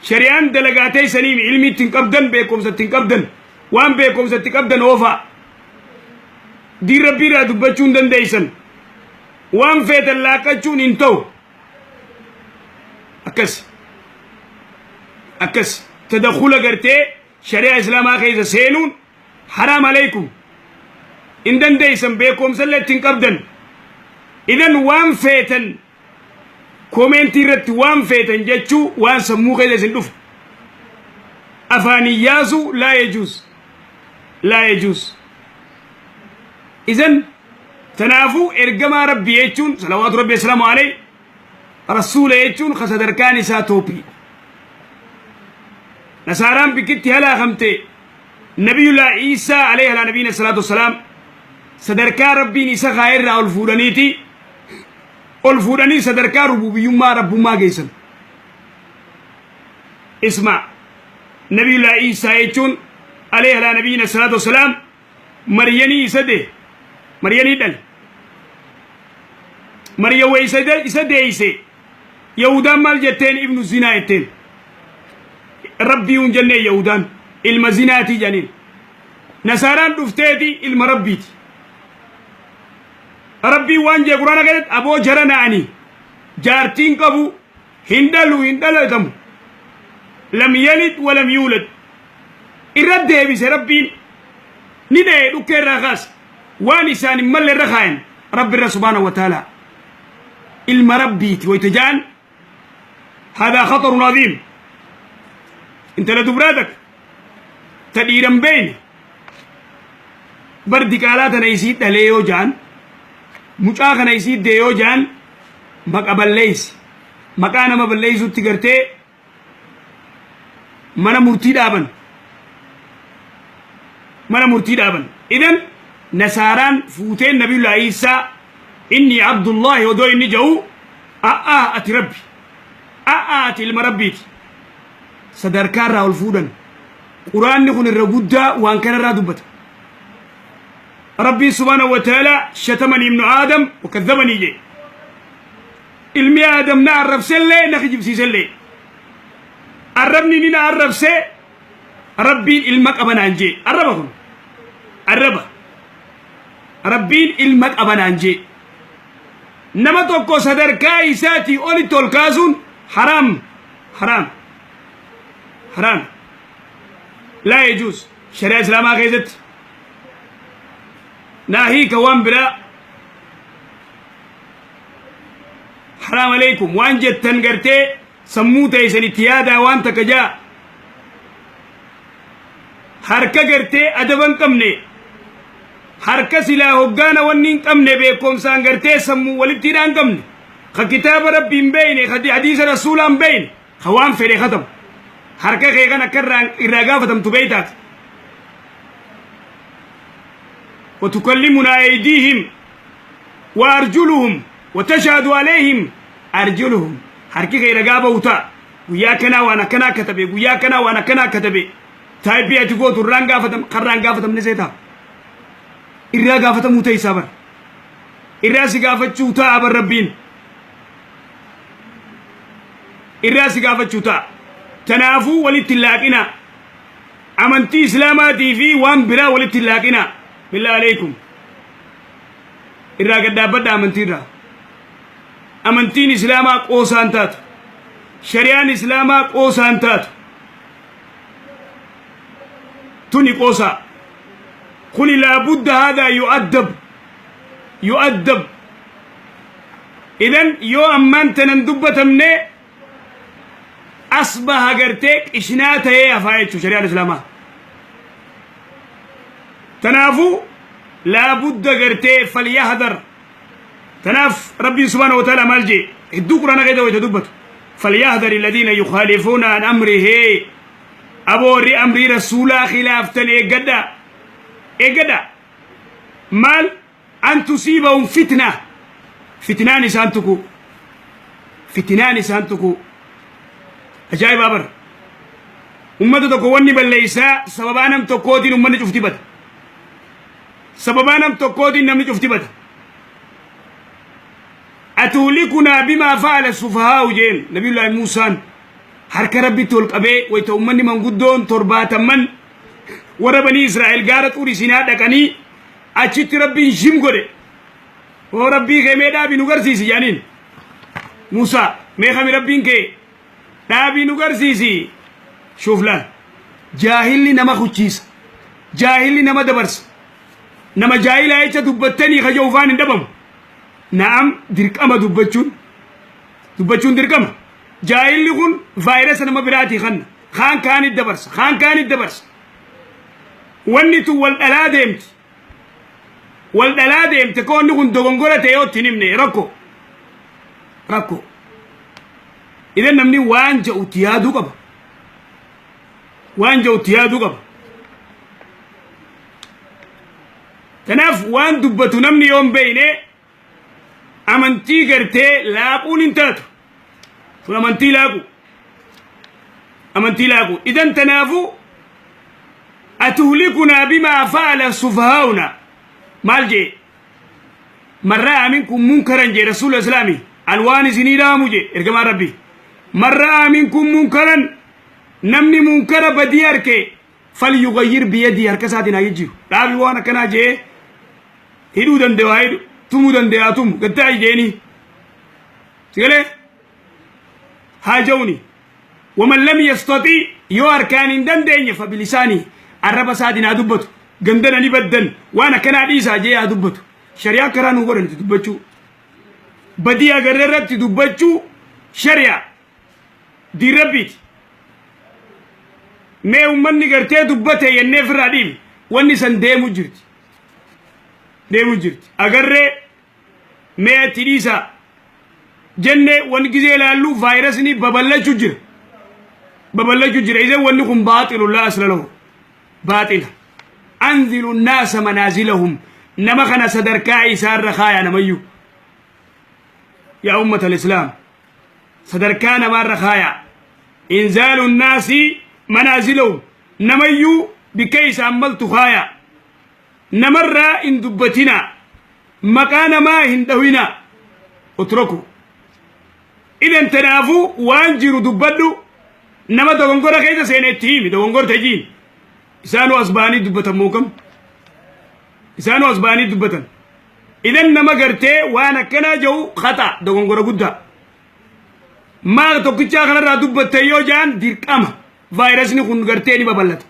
شريعة دلقاتي سنيم علمي تنقبدن بكم ستنقبدن وان بكم ستنقبدن اوفا دي ربي را دبچون دن ديسن وان فيت اللاقچون انتو اكس اكس تدخل قرتي شريعة إسلاما خيزة سينون حرام عليكم إن دن ديسن بكم سلتين قبدن إذن وان فيتن كومنتي رت وان فيتن جتشو وان سمو خيزة سندف أفاني يازو لا يجوز لا يجوز. إذن تنافو إرجما ربي يجون صلوات ربي السلام عليه رسول يجون خسدركاني ساتوبي نصاران بكتي هلا خمتي نبي الله عيسى عليه على نبينا الصلاة والسلام صدركا ربي نيسا خير را الفورانيتي الفوراني صدركا ربوبيوما ربما جيسن. اسمع نبي الله عيسى يجون عليه على نبينا الصلاة والسلام مريني سده مريني دل مريم ويسده يسده يسه يهودان مال جتين ابن الزنا يتين ربي جنة يهودان المزيناتي جنين نصاران دفتيتي المربيتي ربي وان جي قرانا قالت أبو جرنا عني جارتين قبو هندلو هندلو تمو لم يلد ولم يولد الرد بس ربي ندي دوكي راخاس وانسان مل الرخاين رب سبحانه وتعالى المربيتي ويتجان هذا خطر عظيم. انت لا دبرادك تديرم بين بردي قالات نيسيد دليو جان مچا خنيسيد ديو جان مقبليس مكان ما بليسو تغرتي من مورتي دابن من مورتي دابن. اذن نصاران فوتين نبي الله عيسى اني عبد الله ودو اني جو اتي ربي اتي المربيت صدركار راول فودن قران نكون الرغودا وان كان را دبت ربي سبحانه وتعالى شتمني ابن ادم وكذبني جي علمي ادم نعرف سله نخجب سي سله عربني ني نعرف سي ربي علمك ابنانجي عربكم عرب ربي علمك ابنانجي نما توكو صدركا إساتي اولي تولكازون حرام حرام حرام لا يجوز. شريعة إسلام خيزت ناهيك وان برا حرام عليكم وان جتن قرتي سموتا يسني تيادا وان تكجا حركة قرتي أدبا قمني حركة سلا هقانا ونين قمني بيكم سان قرتي سمو ولبتيران قمني خكتاب ربي مبيني خدي حديث رسول مبين خوان فري ختم حركة خيغانا كران إراغافة تبيتات. وتكلمنا أيديهم وأرجلهم وتشهد عليهم أرجلهم. harki kee ragaa bahu ta'a. Guyyaa kanaa waan akkanaa katabe, guyyaa kanaa waan akkanaa katabe. Taayippii ati gootu irraan gaafatam, karraan gaafatamne seetaa. Irraa gaafatamuu ta'e isaa bara. Irraa si gaafachuu ta'a bar Rabbiin. Irraa si gaafachuu ta'a. Tanaafuu walitti hin laaqinaa. Amantii Islaamaatii fi waan biraa walitti hin laaqinaa. Billaa aleekum. Irraa gad dhaabbadhaa amantii irraa. Amantiin Islaamaa qoosaan taatu. Shari'aan Islaamaa qoosaan taatu. Tuni qoosaa. Kuni laabudda haadaa yu'addab. Yu'addab. Idan yoo ammaan tanan dubbatamne asbaha gartee qishnaa ta'ee hafaa jechuudha shari'aan Islaamaa. Tanaafuu laabudda gartee falyahdar. Tanaaf Rabbiin subhaanahu wa ta'ala maal jee hedduu Quraana keessa wayita dubbatu, falyahdari alladhiina yukhaalifuuna an amrihi, aboo warri amrii rasuulaa khilaaftan eeggadhaa, eeggadhaa, maal an tusiibahum fitna, fitnaan isaan tuquu, fitnaan isaan tuquu. Ajaa'ibaa bara, ummata tokko wanni balleessaa sababaa nam tokkootiin ummanni cufti bada. Sababaa nam tokkootiin namni cufti bada. Atuhlikunaa bimaa fa'ala sufahaa'u jeen Nabiyullaahi Muusaan harka Rabbitti ol qabee wayta ummanni manguddoon torbaatamman warra banii Israa'el gaara Xuuri Siinaa dhaqanii achitti Rabbiin shim godhe. Oo Rabbii kee mee dhaabii nu garsiisi jedhaniin. Muusaa, mee kami Rabbiin kee dhaabii nu garsiisi. Shuuf laal. Jaahilli nama kuchiisa. Jaahilli nama dabarsa. Nama jaahilaa jecha dubbattanii kaja ufaan hin dhabamu. Na'am, dirqama dubbachuun. Dubbachuun dirqama. Jaahilli kun vaayirasa nama biraatii kanna. Kaan kaanit dabarsa. Kaan kaanit dabarsa. Wanni tun wal dhalaa deemti. Wal dhalaa deemte koonni kun dogongora ta'e yoo itti hin himne rakko. Rakko. Idan namni waan ja'utti yaaduu qaba. Waan ja'utti yaaduu qaba. Kanaaf waan dubbatu namni yoo hin beekne amantii gartee laaquun hin taatu. Kun amantii laaqu. Amantii laaqu. Idan tanaafuu atuhlikunaa bimaa fa'ala sufahaa'una maal jee, man ra'aa minkum munkaran jee rasuula islaami, an waan isinii dhaamu jee ergamaan Rabbi, man ra'aa minkum munkaran, namni munkara badii arke, falyughayyir biyadii, harka isaatiin haa jijjiiru. Dhaabi waan akkanaa jee hidhuu danda'u haa hidhu, tumuu danda'u haa tumu, gattaa'i jeeni sigalee haa ja'uni. Waman lam yastatii, yoo harkaan hin dandeenye, fabilisaanii, arraba isaatiin haa dubbatu. Gandana ni baddan, waan akkanaa dhiisaa jee haa dubbatu. Shari'aa karaa nuu godhan itti dubbachuu, badii agarre irratti dubbachuu, shari'aa diin Rabbiiti. Mee ummanni gartee dubbate jennee ofirraa dhiifne, wanni san deemu jirti, deemu jirti. Agarree mee itti dhiisaa jenne, wanni gizee ilaallu vaayirasni babal'achuu jira, babal'achuu jira. Idan wanni kun baaxilu laa asla lahu, baaxila. Anzilu naasa manaazilahum, nama kana sadarkaa isaarra kaaya namayyuu. Yaa ummata al-islaam, sadarkaa namaarra kaaya. Inzaalu naasi manaazilahum, namayyuu bikka isaan maltu kaaya. Namarraa hin dubbatinaa, maqaa namaa hin dhawinaa, utroku. Idan tanaafuu waan jiru dubbadhu. Nama dogongora keessa seene itti himi, dogongorte jiin. Isaanuu as ba'anii dubbatan moo kam isaanuu as ba'anii dubbatan? Idan nama gartee waan akkanaa jedhu khata, dogongora guddaa. Maal tokkichaa kanarraa dubbatte yoo ja'an, dirqama vaayirasni kun gartee ni babal'ata,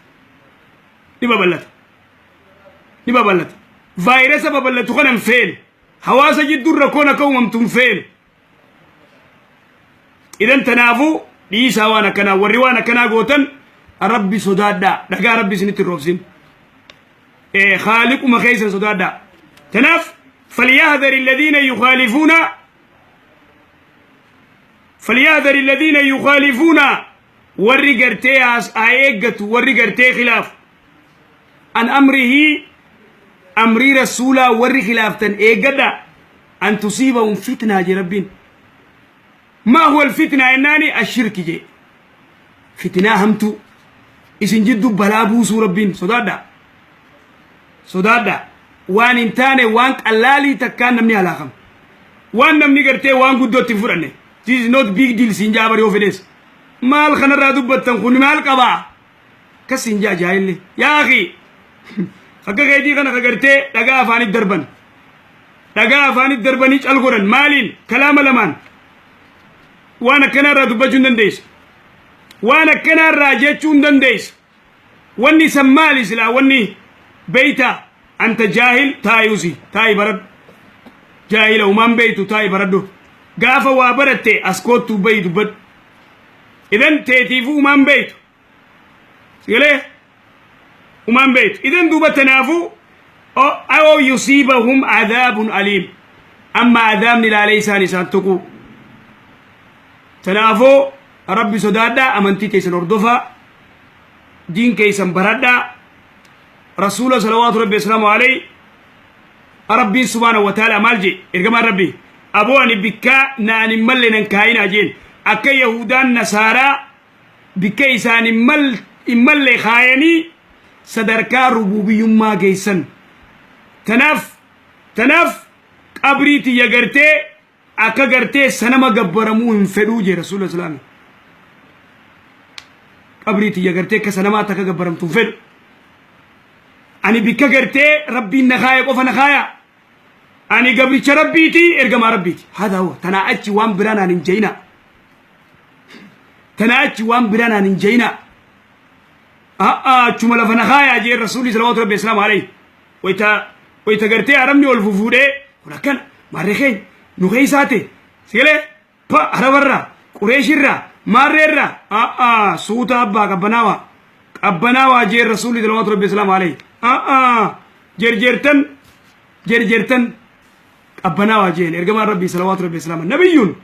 ni babal'ata, ni babal'ata. Vaayirasa babal'atu kana hin feenu. Hawaasa jidduu rakkoon akka uumamtu hin feenu. Idan tanaafuu dhiisaa waan akkanaa. Warri waan akkanaa gootan Rabbi sodaadhaa. Dhagaa Rabbi isinitti hin roobsin. Khaaliquma keessan sodaadhaa. Tanaaf falyahdari alladhiina yukhaalifuuna, falyahdari alladhiina yukhaalifuuna, warri gartee haa eeggatu warri gartee khilaafu, an amrihi. Amrii rasuulaa warri khilaaftan eeggadha. An tusiibahum fitnaa jee Rabbiin. Maa huwa alfitnaa jennaani ashirki jee. Fitnaa hamtuu isin jiddu balaa buusuu Rabbiin sodaadha. Sodaadha. Waan hin taane, waan qallaalii takkaan namni halaakama. Waan namni gartee waan guddootti hin fudhanne. This is not big deal siin jaa bari yoo fedhees. Maal kanarraa dubbattan, kun maal qabaa? Akkas siin jaa jaahilli. Yaa akhi, akka keetii kana ka gartee dhagaa afaanitti darban. Dhagaa afaanitti darbanii cal godhan maaliin kalaama lamaan. Waan akkanaarraa dubbachuu hin dandeessu. Waan akkanaarraa jechuu hin dandeessu. Wanni san maali silaa wanni beeyta? Anta jaahil, taa'i, usi taa'i baradhu. Jaahila umaan beeytu, taa'i baradhu. Gaafa waa baratte as koottuu bayi dubbadhu. Idan teetiifuu umaan beeytu. Sigalee umaan beeytu. Idan duuba tanaafuu aw yusiibahum adaabun aliim. Amma adaabni ilaalee isaan isaan tuquu. Tanaafuu Rabbi sodaadhaa, amantii teessan hordofaa, diin keessan baradhaa. Rasuula salawaatu Rabbi wasalaamu alayhi, Rabbiin subhaanahu wa ta'ala maal jee ergamaan Rabbi? Aboo, ani bikkaa naan hin malle nan kaayinaa jeen. Akka Yahudaan Nasaaraa bikka isaan hin malle kaayanii sadarkaa rububiyyummaa geessan. Tanaaf qabrii tiyya gartee akka gartee sanama gabbaramuu hin fedhuu jee Rasuula Islaami. Qabrii tiyya gartee akka sanamaa takka gabbaramtu hin fedhu. Ani bikka gartee Rabbiin na kaaya qofa na kaaya. Ani gabricha Rabbiiti, ergamaa Rabbiiti. Haadha huwa, tanaa achi waan biraa naan hin jeyina. Tanaa achi waan biraa naan hin jeyina. A'a, achuma lafa na kaayaa jee Rasuulli salawaatu Rabbi islaamu alayhi. Wayita gartee arabni ol fufuudhee kun akkana maarree keenya nu keessaa ta'e sigalee pa arabarraa, Qureeshirraa, maarreerraa, a'a, suuta abbaa, qabbanaawaa qabbanaawaa jee Rasuulli salawaatu Rabbi islaamu alayhi. A'a, jerjertan jerjertan, qabbanaawaa jeen ergamaan Rabbii salawaatu Rabbi islaamu. Nabiyyuun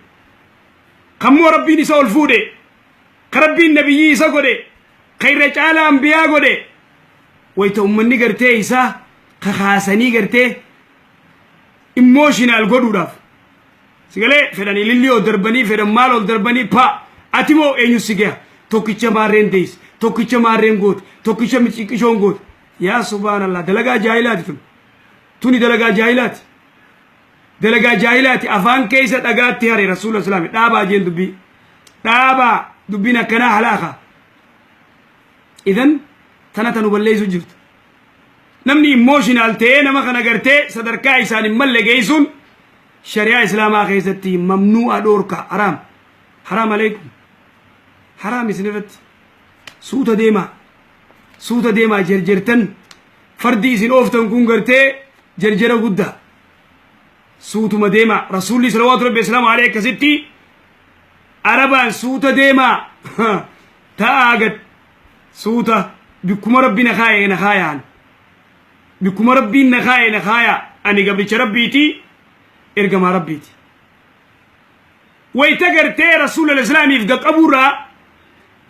kammoo Rabbiin isa ol fuudhe, ka Rabbiin nabiyyii isa godhe, ka irra caalaa ambiyaa godhe, wayita ummanni gartee isaa kakaasanii gartee emotional godhuudhaaf sigalee fedhan ilillii ol darbanii, fedhan maal ol darbanii, pa ati moo eenyu si gaha? Tokkicha maarreen deeyse, tokkicha maarreen goote, tokkicha miciqqishoon goote. Yaa subhaanallah, dalagaa jaahilaati tun. Tuni dalagaa jaahilaati, dalagaa jaahilaati. Afaan keessa dhagaatti hare Rasuula Islaami. Dhaabaa jeen, dubbii dhaabaa, dubbiin akkanaa halaaka. Idan tana tanu balleessu jirtu. Namni emotional ta'ee nama kana gartee sadarkaa isaan hin malle geessuun shari'aa Islaamaa keessatti mamnuu'a, dhoorka, haraam. Haraam aleikum, haraam isin irratti. Suuta deemaa, suuta deemaa. Jerjertan, fardi isin ooftan kun gartee jerjera guddaa. Suutuma deemaa. Rasuulli salawaatu Rabbi islaamu alayhi akkasitti arabaan suuta deemaa, ta'aa gad suuta. Bikkuma Rabbi na kaaye na kaayaan, bikkuma Rabbiin na kaaye na kaaya. Ani gabricha Rabbiiti, ergamaa Rabbiiti. Wayta gartee Rasuul Islaamiif gaqqabuurraa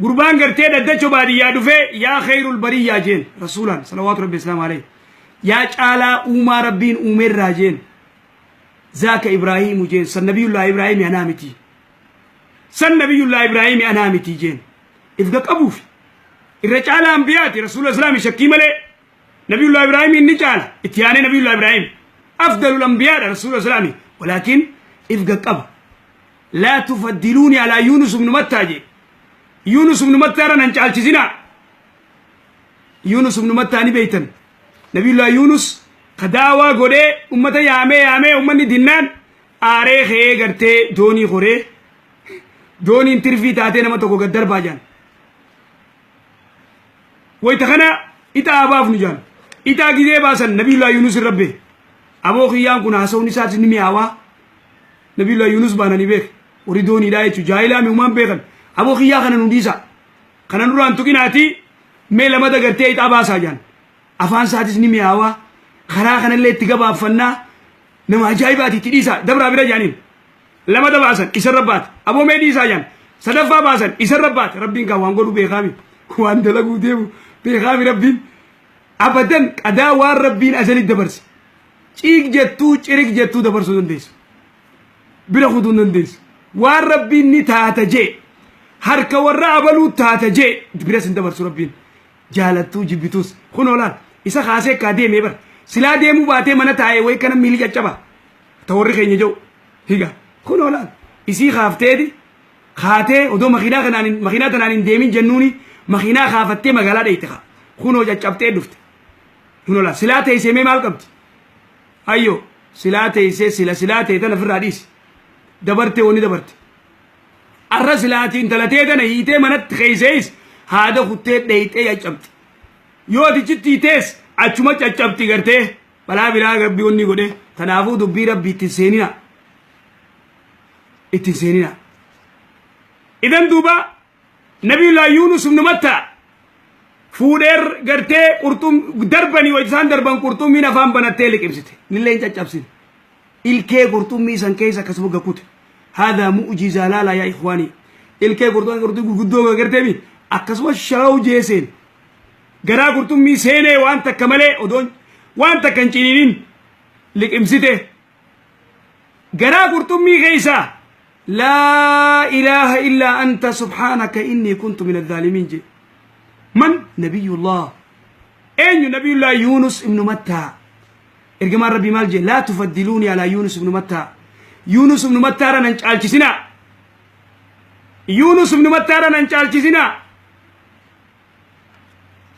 gurbaan gartee dhaddacho baadiyyaa dhufee yaa khayrul bariyyaa jeen Rasuulaan salawaatu Rabbi islaamu alayhi, yaa caalaa uumaa Rabbiin uumeerraa jeen. Zaaka Ibraahiimu jeen, san Nabiyullaa Ibraahimi anaa miti, san Nabiyullaa Ibraahimi anaa miti jeen. If gaqqabuufi irra caalaa ambiyaati Rasuula Islaami, shakkii malee Nabiyullaa Ibraahimi inni caala. Itti aanee Nabiyullaa Ibraahim afdalul ambiyaadha Rasuula Islaami, walaakin if gaqqaba. Laa tufaddiluuni alaa Yuunus ibnu Mattaa jee. Yuunus ibnu Mattaarra nan caalchisinaa. Yuunus ibnu Mattaa ni beeytan. Nabiyullaa Yuunus ka daawaa godhee ummata yaamee yaamee ummanni dinnaan aaree ka'ee gartee doonii horee, dooniin tirfii taatee nama tokko gad darbaa jaan. Wayita kana ixaa baafnu jaan. Ixaa gizee baasan Nabiyullaa Yuunus irra bee. Aboo, kiyyaan kun haasawni isaatis ni mi'aawaa. Nabiyullaa Yuunus baananii beek. Warri dooniidhaa jechuun jaahilaa mi'umaan beekan. Aboo, kiyyaa kana nu dhiisa. Kana nurraan tuqinaati, mee lamada gartee ixaa baasaa jaan. Afaan isaatis ni mi'aawaa. Karaa kanallee itti gabaabfannaa. Nama ajaa'ibaati, itti dhiisa. Dabraa bira jaaniin. Lamada baasan, isarra baate. Aboo, mee dhiisaa jaan. Sadaffaa baasan, isarra baate. Rabbiin kan waan godhu beekaami. Waan dalaguu deemu beekaami Rabbiin. Abadan qadaa waan Rabbiin azali dabarse ciig jettuu cirig jettuu dabarsuu dandeessu, bira kutuu hin dandeessu. Waan Rabbiin ni taata jee, harka warra abaluu taata jee, biras hin dabarsu Rabbiin, jaalattuu jibbituus. Kun olaal isa kaasee akkaa deemee bar silaa deemuu baatee mana taa'ee wayi kana miilli caccaba ta warri keenya jedhu higa. Kun olaal isii kaafteeti kaatee odoo makiinaa kanaan makiinaa tanaan hin deemin jennuuni makiinaa kaafattee magaalaa dheeyte kaa kunoo caccabtee dhufte. Kun olaal silaa teessee mee maal qabdi? Ayyo, silaa teessee sila silaa ta'e tana ofirraa dhiisi. Dabarte, wanni dabarte. Arra silaati intala tee tana hiitee manatti keeysees haada kuttee dheeyxee caccabdi. Yoo ati chitti hiitees achuma caccabdi, gartee balaa biraa Rabbi wanni godhe. Kanaafuu dubbii Rabbi ittiin seenina. Ittiin seenina. Idan duuba Nabiyullah Yunus ibn Matta fuudheer gartee qurxum darbanii wajji isaan darban, qurxummiin afaan banattee liqimsite. Nillee hin caccabsine. Ilkee qurxummii san keessa akkasuma gakkute. Haadha mu'jizaa laalaa yaa ikhwaanii. Ilkee qurxummii, qurxummii gurguddoo gartee akkasuma sharaw jeeseen. Garaa qurxummii seenee waan takka malee odoon waan takka hin ciniinin liqimsite. Garaa qurxummii keessaa "Laa ilaaha illaa anta subhaanaka innii kuntu min azzaalimiin" jedhe. Man nabiyullah? Eenyu? Nabiyullah Yunus ibnu Mattaa. Ergamaan Rabbii maal jedhe? "Laa tufaddiluuni alaa Yunus ibnu Mattaa." Yunus ibnu Mattaarra nan caalchisinaa. Yunus ibnu Mattaarra nan caalchisinaa.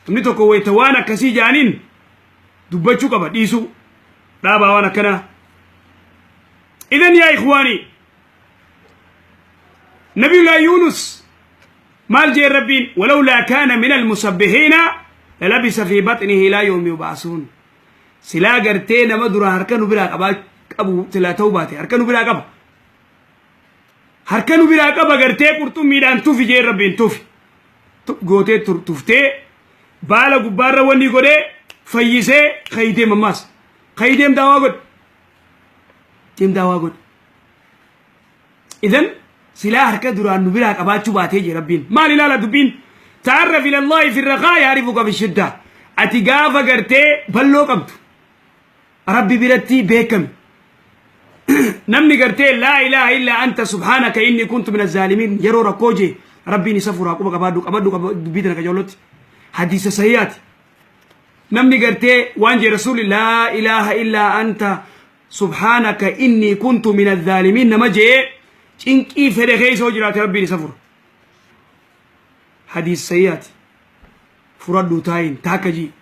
Namni tokko wayita waan akkasii jaaniin dubbachuu qaba, dhiisuu dhaabaa waan akkanaa. Idan yaa ikhwaanii, Nabiyullah Yunus maal jee Rabbiin? "Walawlaa kaana min almusabbihiina lalabisa fi baxnihi ilaa yawmi yub'asuun." Silaa gartee nama dura harka nu biraa qabaa qabu silaa ta'uu baate, harka nu biraa qaba, harka nu biraa qaba gartee qurxummiidhaan tufi jee Rabbiin. Tufi gootee tuftee baala gubbaarra wanni godhee fayyisee. Kayideem ammaas kayideem daawaa godhe, deem daawaa godhe. Idan silaa harka duraan nu biraa qabaachuu baatee jee Rabbiin. Maal ilaala dubbiin? Ta'arraf ila Allahi fi raqaa yaarifuka fi shidda. Ati gaafa gartee balloo qabdu Rabbi biratti beekami. Namni gartee "Laa ilaaha illaa anta subhaanaka inni kuntu min azzaalimiin" yeroo rakkoo jee, Rabbiin isa furaa. Quba qabaadhu, qabadhu dubbii tana qajeellotti. Hadiisa sahihaati. Namni gartee waan jee Rasuulli, "Laa ilaaha illaa anta subhaanaka inni kuntu min azzaalimiin" nama jee, cinqii fedhe keessa hoo jiraate Rabbiin isa fura. Hadiisa sahihaati. Furadhu taayin taakka jii.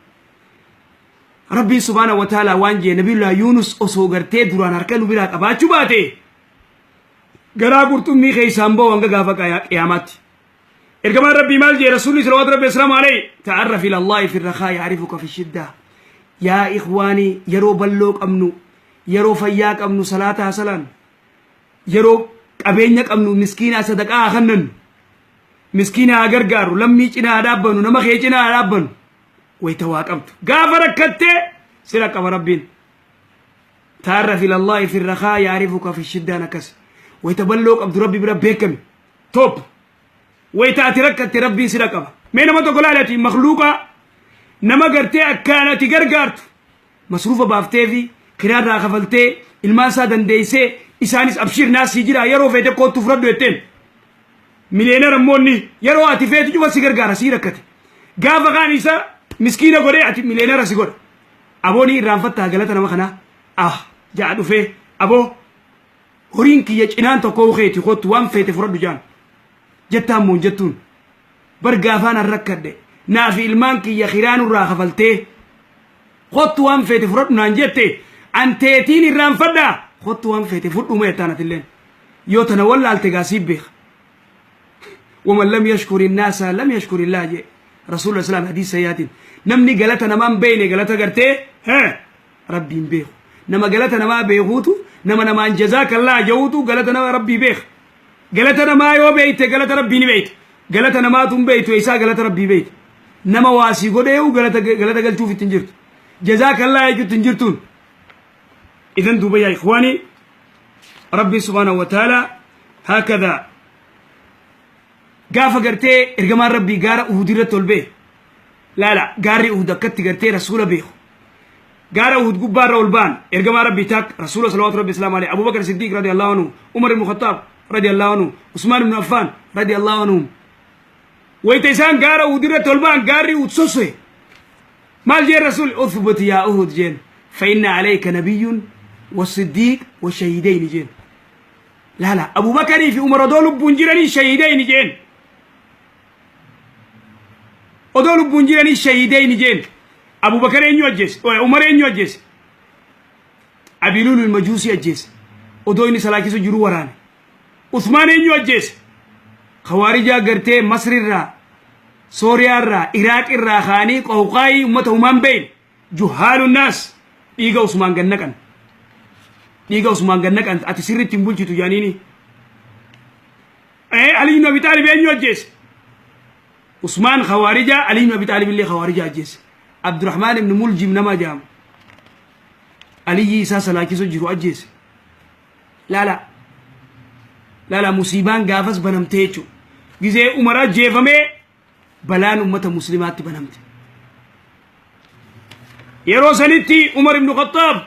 Rabbiin subhaana wa ta'ala waan jee, Nabiyullah Yunus osoo gartee duraan harka nu biraa qabaachuu baate garaa qurxummii keessaan bahu hanga gaafa qiyaamaatti. Ergamaan Rabbii maal jee? Rasuulli salawaatu Rabbi asalaamu alayhi, "Ta'arraf ila Allahi fi rakhaa ya'rifuka fi shiddaa." Yaa ikhwaanii, yeroo balloo qabnu, yeroo fayyaa qabnu salaataa salaan, yeroo qabeenya qabnu miskiinaa sadaqaa haa kennannu, miskiina haa gargaaru, lammii cinaa haa dhaabbannu, nama kee cinaa haa dhaabbannu. Wayita waa qabdu, gaafa rakkattee sira qaba Rabbiin. Ta'arraf ila Allahi fi rakhaa ya'rifuka fi shiddaan akkas. Wayita balloo qabdu Rabbi bira beekami. Top. Wayita ati rakkatte Rabbiin sira qaba. Mee nama tokko laali, ati makluuqaa nama gartee akkaan ati gargaartu, masruufa baaftee fi kiraarraa kafaltee, ilmaan isaa dandeessee, isaanis "Abshir, naasii jira, yeroo feete koottu fudhadhu" jetteen. Miliyeenara immoo inni yeroo ati feetu cufa si gargaara, sii rakkate. Gaafa kaan isa miskiina godhee ati miliyeenara si godha. Aboo, ni irraanfattaa galata nama kanaa? Ah, ja'a dhufee, "Aboo, horiin kiyya cinaan tokko keeti, kottu waan feete fudhadhu" jaan. Jettaan moon jettuun? Bar gaafaan an rakkadhe naafi ilmaan kiyya kiraanurraa kafaltee, "Kottu waan feete fudhadhu" naan jette, an teetiin irraanfadhaa? "Kottu waan feete fudhu" ma jettaan atilleen? Yoo tana wallaalte gaa siif beeka. "Waman lam yashkuri naasa lam yashkuri illaa" jee Rasuulul Islaam hadiis sayyaatiin. Namni galata namaan beeyne galata gartee Rabbiin beeku. Nama galata namaa beekuutu, nama namaan jazaakallaa ja'uutu galata nama Rabbii beeka. Galata namaa yoo beeyte galata Rabbii ni beeyta. Galata namaatu hin beeytu, eessaa galata Rabbii beeyta? Nama waasii godheeyu galata galata galchuuf ittiin jirtu, jazaakallaa jechuutti hin jirtuun. Idan duuba yaa ikhwaanii, Rabbiin subhaanahu wa ta'ala haakadha. Gaafa gartee ergamaan Rabbii gaara Uhud irratti ol ba'e. Laala, gaarri Uhud akkatti gartee rasuula beeku. Gaara Uhud gubbaarra ol ba'an ergamaa Rabbii taak rasuula salawaatu Rabbi islaam alayhi, Abubakar Siddiiq radiyallahu anhu, Umar ibn Khattaab radiyallahu anhu, Usmaan ibn Affaan radiyallahu anhum. Wayta isaan gaara Uhud irratti ol ba'an gaarri Uhud sosso'e. Maal jeen rasuul? Uthbut yaa Uhud jeen. Fa inna alayka nabiyyun wasiddiiq washahiidayni jeen. Laala, Abubakarii fi Umar odoo lubbuun jiranii shahiidayni jeen. Odoo lubbuun jiranii shahiidayni jeen. Abubakar eenyu ajjeese? Umar eenyu ajjeese? Abiluulul Majuusii ajjeese. Odoo inni salaachisu jiru waraane. Usmaan eenyu ajjeese? Khawaarijaa gartee Masrirraa, Sooriyaarraa, Iraaqirraa kaanii qawqaayii ummata humaan beeyne. Juhaalu naas dhiiga Usmaan gad naqan. Dhiiga Usmaan gad naqan, ati sirriitti hin bulchitu jedhaniini. Ali ibn Abi Xaalib eenyu ajjeese? Usmaan Khawaarijaa, Ali ibn Abi Xaalib illee Khawaarijaa ajjeese. Abdurrahmaan ibn Muljim nama jedhamu. Aliyyi isaa salaachisu jiru ajjeese. Laala. Laala, musiibaan gaafas banamtee jechuudha. Gizee Umar ajjeefamee balaan ummata muslimaatti banamte. Yeroo sanitti Umar ibn Khattaab,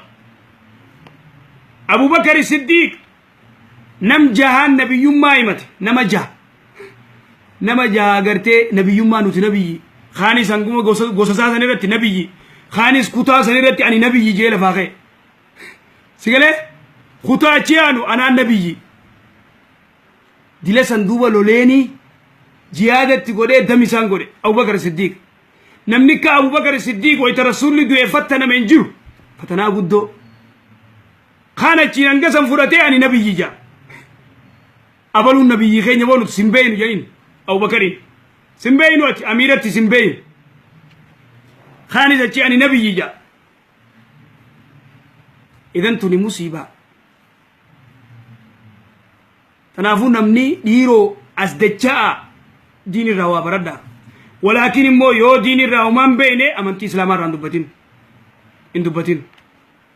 Abubakar Siddiiq, nam jahaan nabiyyummaa himate. Nama jaha. Nama jaha gartee nabiyyummaa, nuti nabiyyi. Kaanis hanguma gosa gosa isaa san irratti nabiyyi. Kaanis kutaa san irratti ani nabiyyi jee lafaa ka'e. Sigalee kutaa achi aanu anaan nabiyyi. Dila san duuba loleenii jihaadatti godhee dam isaan godhe Abubakar Siddiiq. Namni akka Abubakar Siddiiq wayita rasuulli du'e fattaname hin jiru. Fatanaa guddoo. Kaan achiin hanga san fudhatee ani nabiyyi jaa. Abaluun nabiyyi keenya boo nuti sin beeynu jedhin Abubakariin. Sin beeynu, ati amiiratti sin beeynu. Kaanis achi ani nabiyyi jaa. Idan tuni musiibaa. Kanaafuu namni dhiiroo as dacha'aa diin irraa waa baradhaa. Walaakin immoo yoo diin irraa homaan beekne amantii islaamaa irraa hin dubbatin. Hin dubbatin.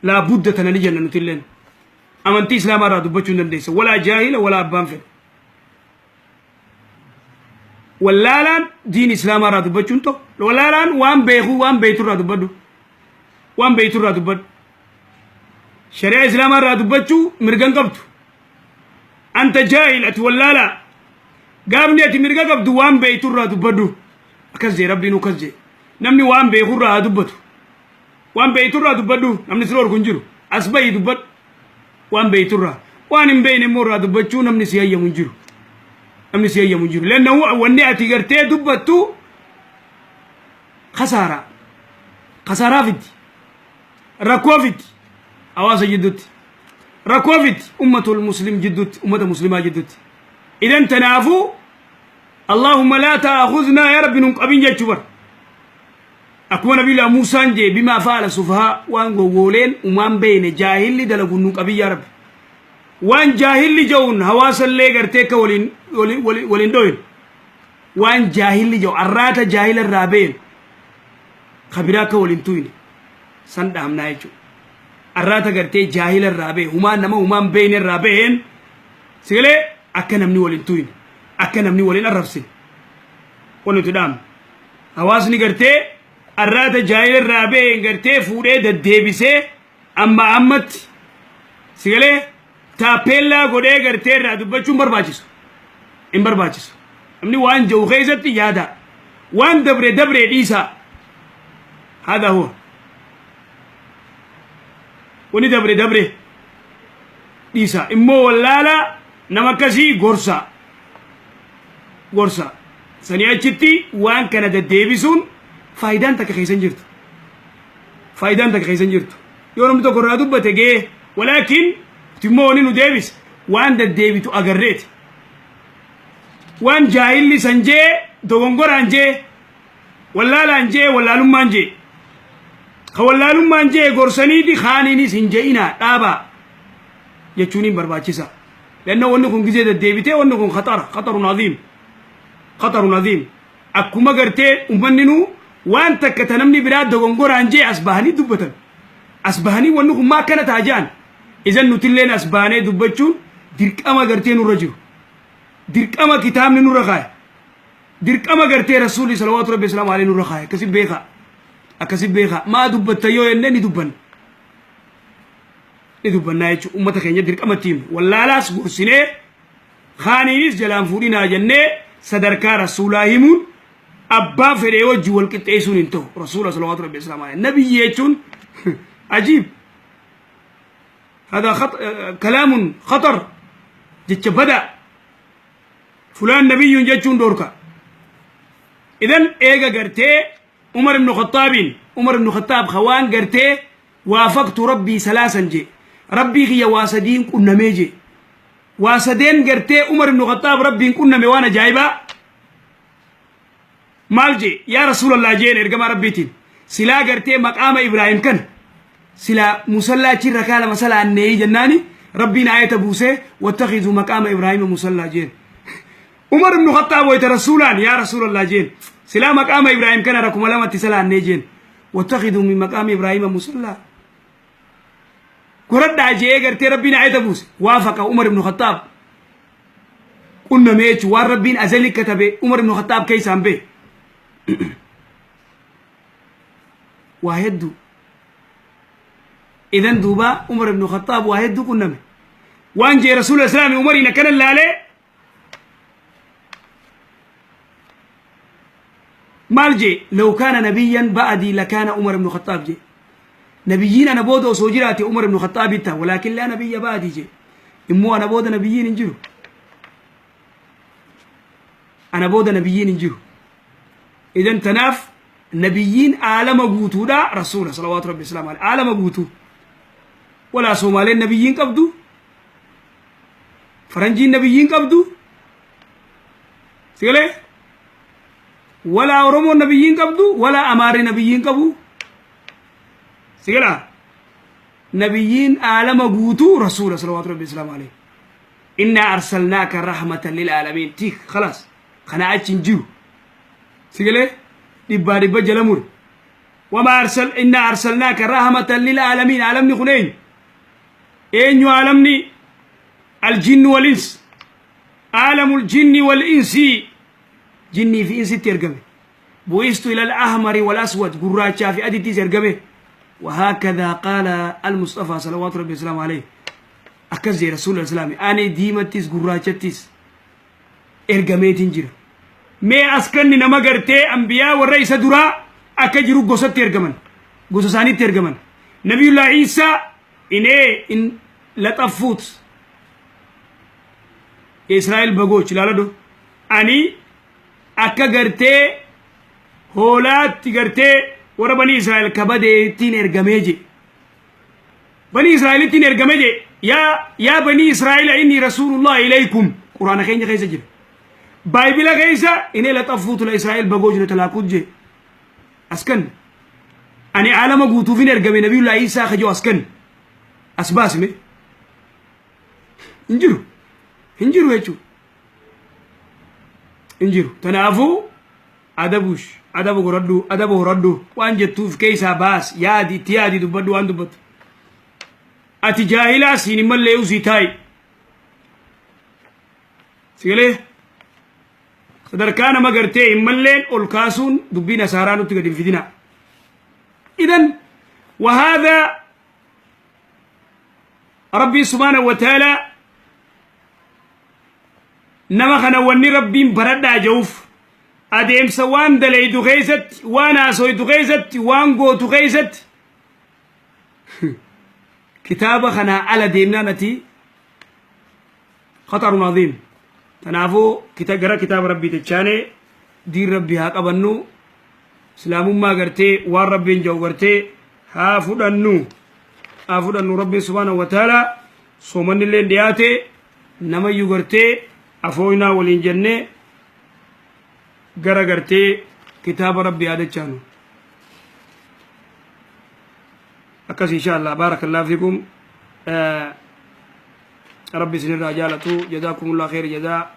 Laa budda tana ni jenna nuti illeen. Amantii islaamaa irraa dubbachuu hin dandeessa. Walaa jaahila walaa abbaan fedhe. Wallaalaan diin islaamaa irraa dubbachuun ta'u. Wallaalaan waan beekuu, waan beektu irraa dubbadhu. Waan beektu irraa dubbadhu. Shari'aa islaamaa irraa dubbachuu mirga hin qabdu. Anta jaahil, ati wallaalaa. Gaafni ati mirga qabdu waan beektu irraa dubbadhu. Akkas jee Rabbiin, akkas jee. Namni waan beeku irraa haa dubbatu. Waan beektu irraa dubbadhu, namni si dhorku hin jiru. As bahi dubbadhu. Waan beektu irraa. Waan hin beekne immoo irraa dubbachuu namni si hayyamu hin jiru. Namni si hayyamu hin jiru. Lennahu wanni ati gartee dubbattu kasaaraa. Kasaaraa fiddi. Rakkoo fiddi. Hawaasa jidduutti. Rakkoo fiddi. Ummatul muslim jidduutti. Ummata muslimaa jidduutti. Idan tanaafuu Allahumma laa ta'akhudhnaa, yaa Rabbi nun qabin jechuu bar. Akkuma Nabiyyullah Muusaan jee, bimaa fa'ala sufahaa, waan gowwooleen umaan beeyne jaahilli dalagu nun qabin yaa Rabbi. Waan jaahilli ja'uun hawaasallee gartee akka waliin waliin waliin dhoyin. Waan jaahilli ja'u arraata jaahila irraa beenu kabiraa akka waliin tuyne san dhaamnaa jechuudha. Arraata gartee jaahila irraa behe, humaan nama humaan beeyne irraa beheen sigalee akka namni waliin tuyne, akka namni waliin arrabsine wanni nuti dhaamnu. Hawaasni gartee arraata jaahila irraa baheen gartee fuudhee deddeebisee amma ammatti sigalee taappeellaa godhee gartee irraa dubbachuun barbaachisu. Hin barbaachisu. Namni waan jiru keessatti yaada. Waan dabre dabree dhiisaa. Hada huwa. Wani dabre dabre dhiisaa. Immoo wallaalaa nama akkasii gorsaa. Gorsa. Sanii achitti waan kana deddeebisuun faayidaan takka keessa hin jirtu. Faayidaan takka keessa hin jirtu. Yoo namni tokko irraa dubbate ga'ee, walaakin immoo wanni nu deebise waan deddeebitu agarreeti. Waan jaahilli san jee dogongoraan jee, wallaalaan jee wallaalummaan jee. Ka wallaalummaan jee gorsaniiti kaaniinis hin je'inaa dhaabaa jechuun hin barbaachisa. Lanna wanni kun gizee deddeebitee wanni kun khaxara, khaxarun aziim. Khaxarun aziim. Akkuma gartee uummanni nu waan takka ta namni biraa dogongoraan jee as bahanii dubbatan. As bahanii wanni kun maa akkana ta'a je'an. Isan nutilleen as baanee dubbachuun dirqama gartee nurra jiru. Dirqama kitaabni nurra kaa'e. Dirqama gartee rasuulli salawaatu rabbi salaamu alayhi nurra kaaye. Akkasi beekaa. Akkasi beekaa. Maa dubbatta yoo jennee ni dubbanna. Ni dubbannaa jechuudha. Uummata keenya dirqama ittiin wallaalaas gorsinee kaaniinis jalaan fuudhinaa jennee sadarkaa rasuulaa himuun abbaa fedhee wajji wal qixxeessuun hin ta'u. Rasuula salawaatu rabbi salaamu alayhi. Nabiyyi jechuun ajiib. هذا خط... كلام خطر جتش بدأ فلان نبي جتشون دورك. إذن إيجا قرتي عمر بن الخطاب، عمر بن الخطاب خوان قرتي وافقت ربي سلاسا جي ربي غي واسدين كنا ميجي واسدين قرتي عمر بن الخطاب ربي كنا موانا جايبا مالجي يا رسول الله جين إرقما ربيتين سلا قرتي مقام إبراهيم كان سلا مسلا تشير مسلا أني جناني ربنا آية بوسه واتخذوا مقام إبراهيم مصلى جين. عمر بن الخطاب ويت رسولان يا رسول الله جين سلا مقام إبراهيم كان ركم لما تسلا أني جين واتخذوا من مقام إبراهيم مصلى. قرد عجيه قرتي ربنا آية بوسه وافق عمر بن الخطاب. قلنا ميت والربين أزلي كتبه عمر بن الخطاب كيسان به واحد. إذن دوبا عمر بن الخطاب واحد كنا مي وانجي رسول الإسلام عمر إن كان الله عليه مالجي لو كان نبيا بعدي لكان عمر بن الخطاب جي نبيين أنا بودو سوجراتي عمر بن الخطاب تا ولكن لا نبي بعدي جي إمو أنا بود نبيين انجرو أنا بود نبيين انجرو. إذن تناف نبيين عالم قوتو دا رسول صلوات ربي السلام عليه عالم قوتو ولا صومالين نبيين قبدو فرنجين نبيين قبدو سيقولي ولا أورومو نبيين قبدو ولا أماري نبيين قبو سيقولا نبيين عالم قوتو رسول صلوات ربي السلام عليه. إنا أرسلناك رحمة للعالمين تيك خلاص قناعة جيو سيقولي دبا دبا جلمور وما أرسل إنا أرسلناك رحمة للعالمين. عالمني خنين إن يعلمني الجن والإنس عالم الجن والإنس جني في إنس ترجمه بعثت إلى الأحمر والأسود قراتشا في أدي ترجمه. وهكذا قال المصطفى صلوات ربي وسلامه عليه أكزي رسول الله أنا ديمتيس قراتشتيس إرجمه تنجر ما أسكنني نما قرتي أنبياء والرئيس درا أكجرو قصة ترجمن قصة ترجمن نبي الله عيسى إن إيه إن لطفوت إسرائيل بقوش لا لا أني أكجرتي هولات تجرتي ورا بني إسرائيل كبده تين إرجميجي بني إسرائيل تين إرجميجي يا بني إسرائيل إني رسول الله إليكم قرآن خيني خيسة جل بايبلا خيسة إني لطفوت لإسرائيل بقوش لتلاقوت جي أسكن أني عالم قوتو فين إرجمي نبي الله عيسى خجو أسكن أسباسمي انجرو انجرو يجو انجرو تنافو أدبوش أدبو ردو أدبو ردو وانجتوف كيسا باس يادي تيادي دبدو وان دبت أتي جاهلا سيني مليو زيتاي سيقلي صدركانا ما قرتي ملين أولكاسون دبينا سهرانو تقدم في دينا. إذن وهذا ربي سبحانه وتعالى نما خنواني ربي بردا جوف أديم سوان دليدو غيزت وانا سويدو غيزت وان قوتو غيزت كتابة خنا على ديمنا نتي خطر عظيم. تنافو كتاب كتاب ربي تشاني دين ربي هاك أبنو سلام ما قرتي وان ربي جو قرتي هافدنو هافدنو ربي سبحانه وتعالى صومن اللي دياتي نما يقرتي أفوينا ولين جنة غرا قرتي كتاب ربي هذا تشانو أكاس إن شاء الله. بارك الله فيكم. ربي سنر رجالته جزاكم الله خير جزاء.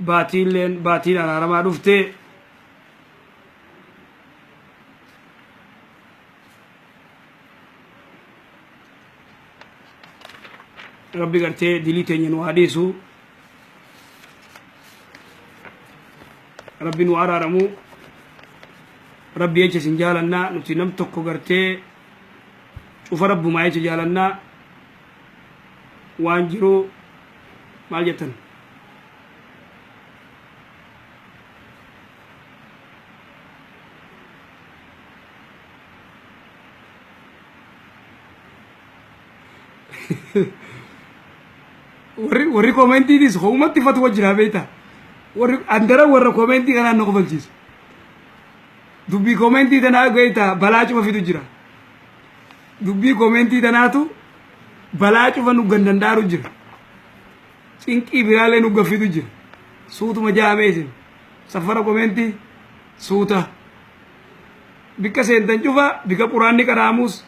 باتيل باتيل أنا رما رفتي ربي قرتي دليتين وحديثو Rabbi nu araaramuu, Rabbi jecha isin jaalannaa. Nuti nam tokko gartee cufa rabbumaa jecha jaalannaa. Waan jiru maal jettan? Warri koomentiitis ho'umatti fatwa jira beektaa? Warri andara warra koomentii kanaan nu kofalchiisa. Dubbii koomentii tanaa beektaa, balaa cufa fidu jira. Dubbii koomentii tanaatu balaa cufa nu gandandaaru jira. Cinqii biraallee nu gaffitu jira. Suutuma jaamee isin safara koomentii suuta. Bikka seentan cufa, bikka quraanni qaraamus,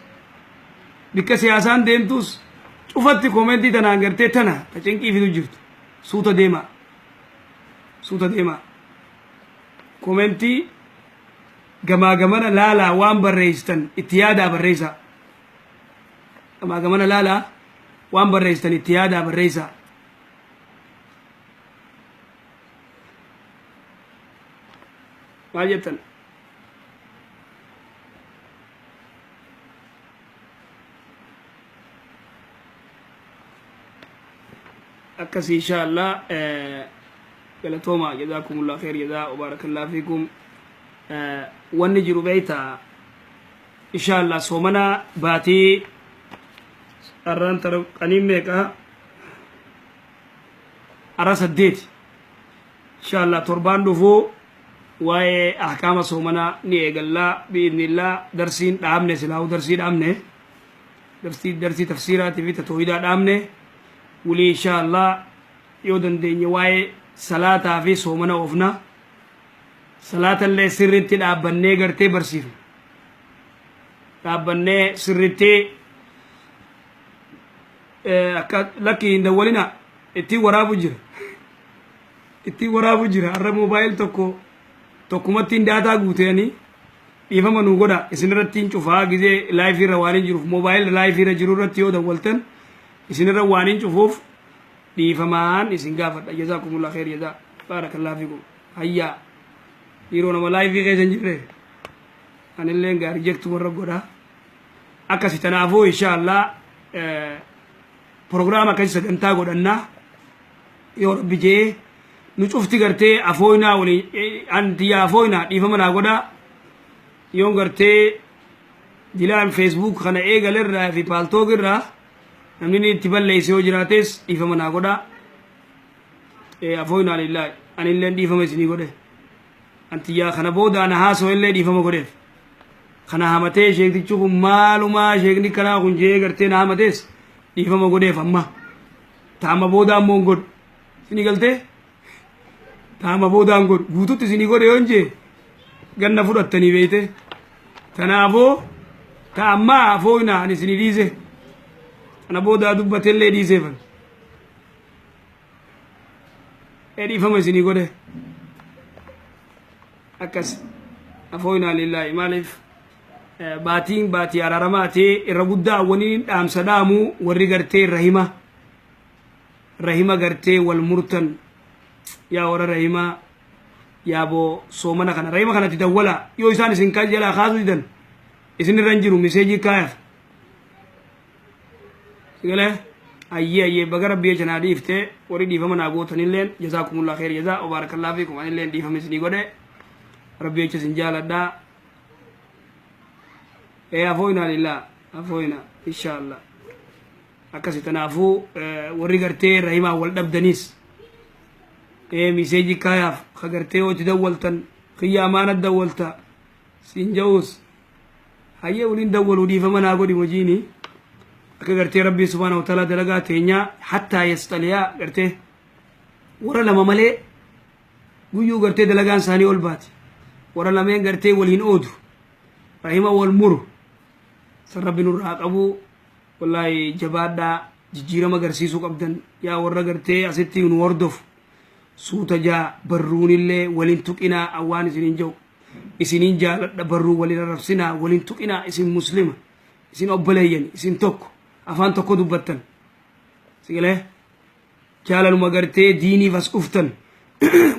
bikka siyaasaan deemtus cufatti koomentii tanaan gartee tana ta cinqii fidu jirtu. Suuta deemaa. Suuta deemaa. Koomentii gamaa gamana laalaa, waan barreessitan itti yaadaa barreessaa. Gamaa gamana laalaa, waan barreessitan itti yaadaa barreessaa. Maal jettan? Akkasii, insha Allah. Galatooma, jazakumullah khair jazaa wa barakallahu fiikum. Wanni jiru beeyta, insha Allah, soomana baatii arraan tara qaniin meeqa? Arra 8. Insha Allah, torbaan dhufuu waa'ee ahkaama soomanaa ni eegallaa bi'idnillah. Darsiin dhaabne, silaa'uu darsii dhaabne, darsii tafsiiraatii fi tawhiidaa dhaabne wulii. Insha Allah, yoo dandeenye waa'ee salaataa fi soomana oofna. Salaatallee sirritti dhaabbannee gartee barsiifna, dhaabbannee sirritti akka lakki hin dawwalina. Ittiin waraabu jira, ittiin waraabu jira. Har'a moobaayil tokko tokkumatti daataa guuteeni, dhiifama nu godha. Isin irratti hin cufaa gizee live irra waan hin jiruuf, moobaayil live irra jiru irratti yoo dawwaltan isin irra waan hin cufuuf dhiifamaan isin gaafadha. Jazaakumullah khair jazaa, baarakallahu fiikum. Hayyaa, yeroo nama live keessa hin jirre anilleen gaarii jettu warra godha akkasi. Tanaafuu, insha Allah, proogiraama akkasi sagantaa godhannaa yoo Rabbi jee. Nu cufti gartee afooynaa waliin anti afooynaa, dhiifama naa godhaa. Yoon gartee dilaan Facebook kana eegalerraa fi Paltalk irraa namni inni itti balleesse yoo jiraates dhiifama naa godhaa. Afooynaa lillaahi, anilleen dhiifama isinii godhe. Antiyyaa kana booda ana haasoo illee dhiifama godheef. Kana hamatee sheektichi kun maalumaa, sheekni kanaa kun jee gartee na hamatees dhiifama godheef. Amma taama booda ammoo hin godhu. Isinii galtee? Taama boodaan godhu guututti isinii godhe yoon jee ganna fudhattanii beeyte. Tanaafuu ta ammaa afooynaa ani isinii dhiise, kana boodaa dubbatellee dhiiseefan dhiifama isinii godhe. Akkas, afooynaa lillaahi. Maaliif baatiin baatii araaramaati. Irra guddaa wani dhaamsa dhaamu, warri gartee rahima rahima gartee wal murtan, yaa warra rahimaa, yaaboo soomana kana rahima kanatti dawwala. Yoo isaan isin kan jalaa kaasuu didan isin irra hin jiru, miseejii kaayaaf sigalee. Ayyee, ayyee, baga Rabbi jecha naa dhiifte. Warri dhiifama naa gootanilleen jazaakumullah khair jazaa wa barakallahu fiikum. Anilleen dhiifama isinii godhe, Rabbi jecha isin jaaladha. Ee, afooyinaa lillah, afooyina, insha Allah. Akkasi, tanaafuu warri gartee rahimaa wal dhabdaniis ee miseejii kaayaaf. Ka gartee yoo itti dawwaltan kiyya amaana dawwalta siin ja'uus, hayyee, waliin dawwaluu dhiifama naa godhi hojiini. Akka gartee Rabbii subhaanahu wa ta'ala dalagaa teenyaa hattaa yasxaliyaa gartee warra lama malee guyyuu gartee dalagaan isaanii ol baati. Warra lameen gartee waliin oodu, rahima wal muru san Rabbi nurraa qabu. Wallaahi, jabaadhaa, jijjiirama agarsiisuu qabdan. Yaa warra gartee asitti nu hordofu, suuta jaa, barruunillee waliin tuqinaa. Awwaan isiniin jiru, isiniin jaaladha. Barruu waliin arrabsinaa, waliin tuqinaa. Isin muslima, isin obboleeyyan, isin tokko, afaan tokko dubbattan. Sigalee jaalaluma gartee diiniif as dhuftan,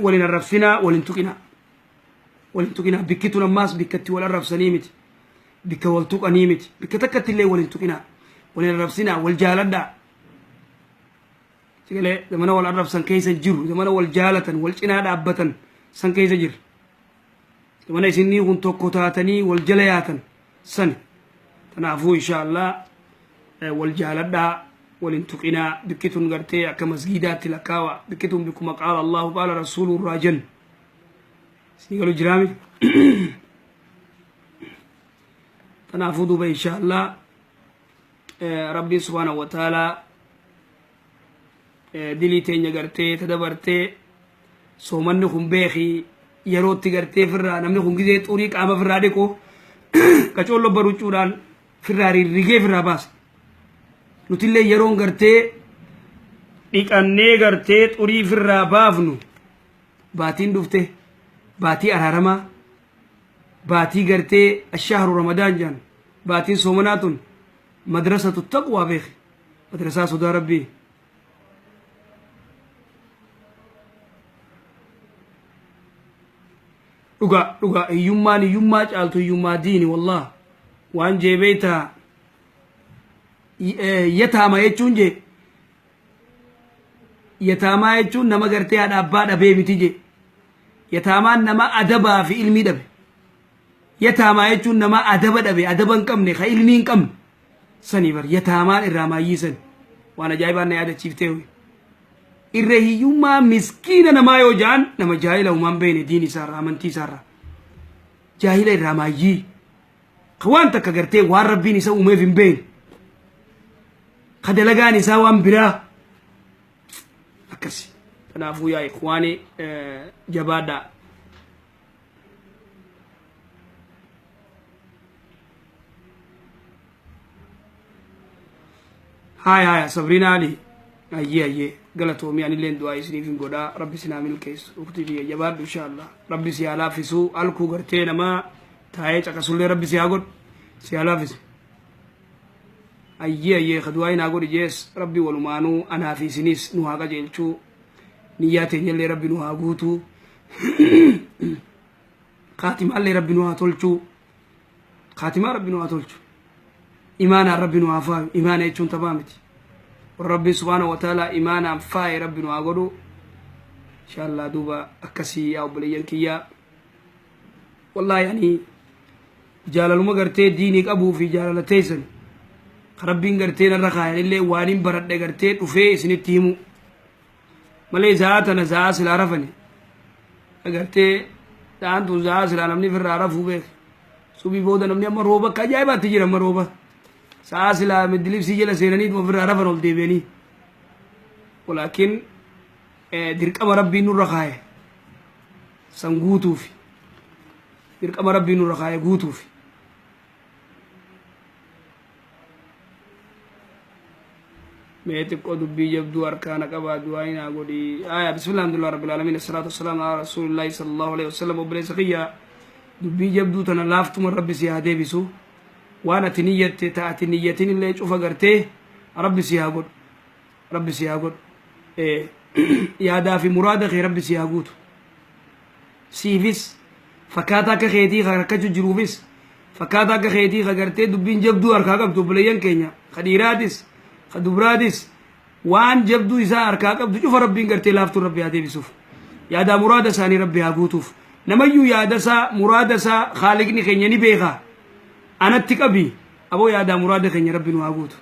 waliin arrabsinaa, waliin tuqinaa. Wal hin tuqinaa. Bikki tun ammaas bikka itti wal arrabsanii miti. Bikka wal tuqanii miti. Bikka takkatti illee wal hin tuqinaa. Wal hin arrabsinaa. Wal jaaladhaa. Sigalee zamana wal arrabsan keessa hin jiru. Zamana wal jaalatan, wal cinaa dhaabbatan san keessa jirra. Zamana isinii kun tokko taatanii wal jala yaatan sani. Kanaafuu insha Allah wal jaaladhaa, wal hin tuqinaa. Bikki tun gartee akka masgiidaatti lakkaawa. Bikki tun bikkuma qaala Allahu qaala Rasuulu irraa jennu. Isinii galu jiraami. Kanaafuu duuba insha Allah Rabbiin subhaanahu wa ta'aalaa dilii teenya gartee ta dabartee soomanni kun beeki yerootti gartee firraa namni kun gizee xurii qaama firraa dhiqu qacoollo barucuudhaan firraa rirrigee firraa baasa. Nutillee yeroon gartee dhiqannee gartee xurii firraa baafnu baatiin dhufte baatii araaramaa baatii gartee ashahru ramadaan jedhan baatiin soomanaa tun madrasatu taqwaa beeki madrasaa sodaa rabbii. Dhugaa dhugaa hiyyummaan hiyyummaa caaltu hiyyummaa diini wallah waan jee beeytaa yataama jechuun jee yataamaa jechuun nama gartee haadha abbaa dhabee miti jee yataamaan nama adabaa fi ilmii dhabe yataamaa jechuun nama adaba dhabe adaba hin qabne ka ilmii hin qabne sanii bar yataamaan irraa maayyii sani waan ajaa'ibaan na yaadachiiftee hoyi irra hiyyummaa miskiina namaa yoo ja'an nama jaahila humaan beeyne diin isaarraa amantii isaarraa jaahila irraa maayyii ka waan takka gartee waan rabbiin isa uumeef hin beeyne ka dalagaan isaa waan biraa akkasi kanaafuu yaa ikhwaani jabaadhaa Haaya haaya Sabriina Ali ayyee ayyee galatoomii anilleen du'aa isiniif hin godhaa rabbi isin haa milkeessu uktii tiyya jabaadhu insha Allah rabbi si haa laaffisuu alkuu gartee namaa taa'ee caqasullee rabbi si haa godhu si haa laaffisu ayyee ayyee ka du'aa hin haa godhi jees rabbi walumaanuu anaa fi isinis nu haa qajeelchuu niyyaa teenyallee rabbi nu haa guutuu kaatimaallee rabbi nu haa tolchuu kaatimaa rabbi nu haa tolchu imaanaan rabbi nu haa faayu imaana jechuun taphaa miti warra rabbiin subhaanahu wa ta'aalaa imaanaan faaye rabbi nu haa godhu inshallah duuba akkasii yaa obboleeyyan kiyyaa wallaahi ani jaalaluma gartee diinii qabuu fi jaalala teessan ka rabbiin gartee narra kaayan illee waanin baradhe gartee dhufee isinitti himu malee za'aa tana za'aa silaa rafani agartee za'aan tun za'aa silaa namni firraa rafuu beek subii booda namni amma rooba akka ajaa'ibaatti jira amma rooba sa'aa silaa middilibsii jala seenanii ofirraa rafan ol deebi'anii walaakin dirqama rabbiin nurra kaaye san guutuufi dirqama rabbiin nurra kaaye guutuufi Mee xiqqoo dubbii jabduu harkaa na qabaa du'aa'ii naa godhi. Aya bismillah alhamdulillah rabbil alamin assalatu wassalamu ala rasuulillahi sallallahu alaihi wasallam obboleessa kiyya dubbii jabduu tana laaftuma rabbi si haa deebisu waan ati niyyatte ta ati niyyatin illee cufa gartee rabbi si haa godhu rabbi si haa godhu yaadaa fi muraada kee rabbi si haa guutu siifis fakkaataa akka keetii kan rakkachuu jiruufis fakkaataa akka keetii ka gartee dubbiin jabduu harkaa qabdu obboleeyyan keenya ka dhiiraatis ka dubraatis waan jabduu isaa harkaa qabdu cufa rabbiin gartee laaftuun rabbi haa deebisuuf yaadaa muraada isaanii rabbi haa guutuuf namayyuu yaada isaa muraada isaa khaaliqni keenya ni beeka anatti qabi aboo yaadaa muraada keenya rabbi nu haa guutu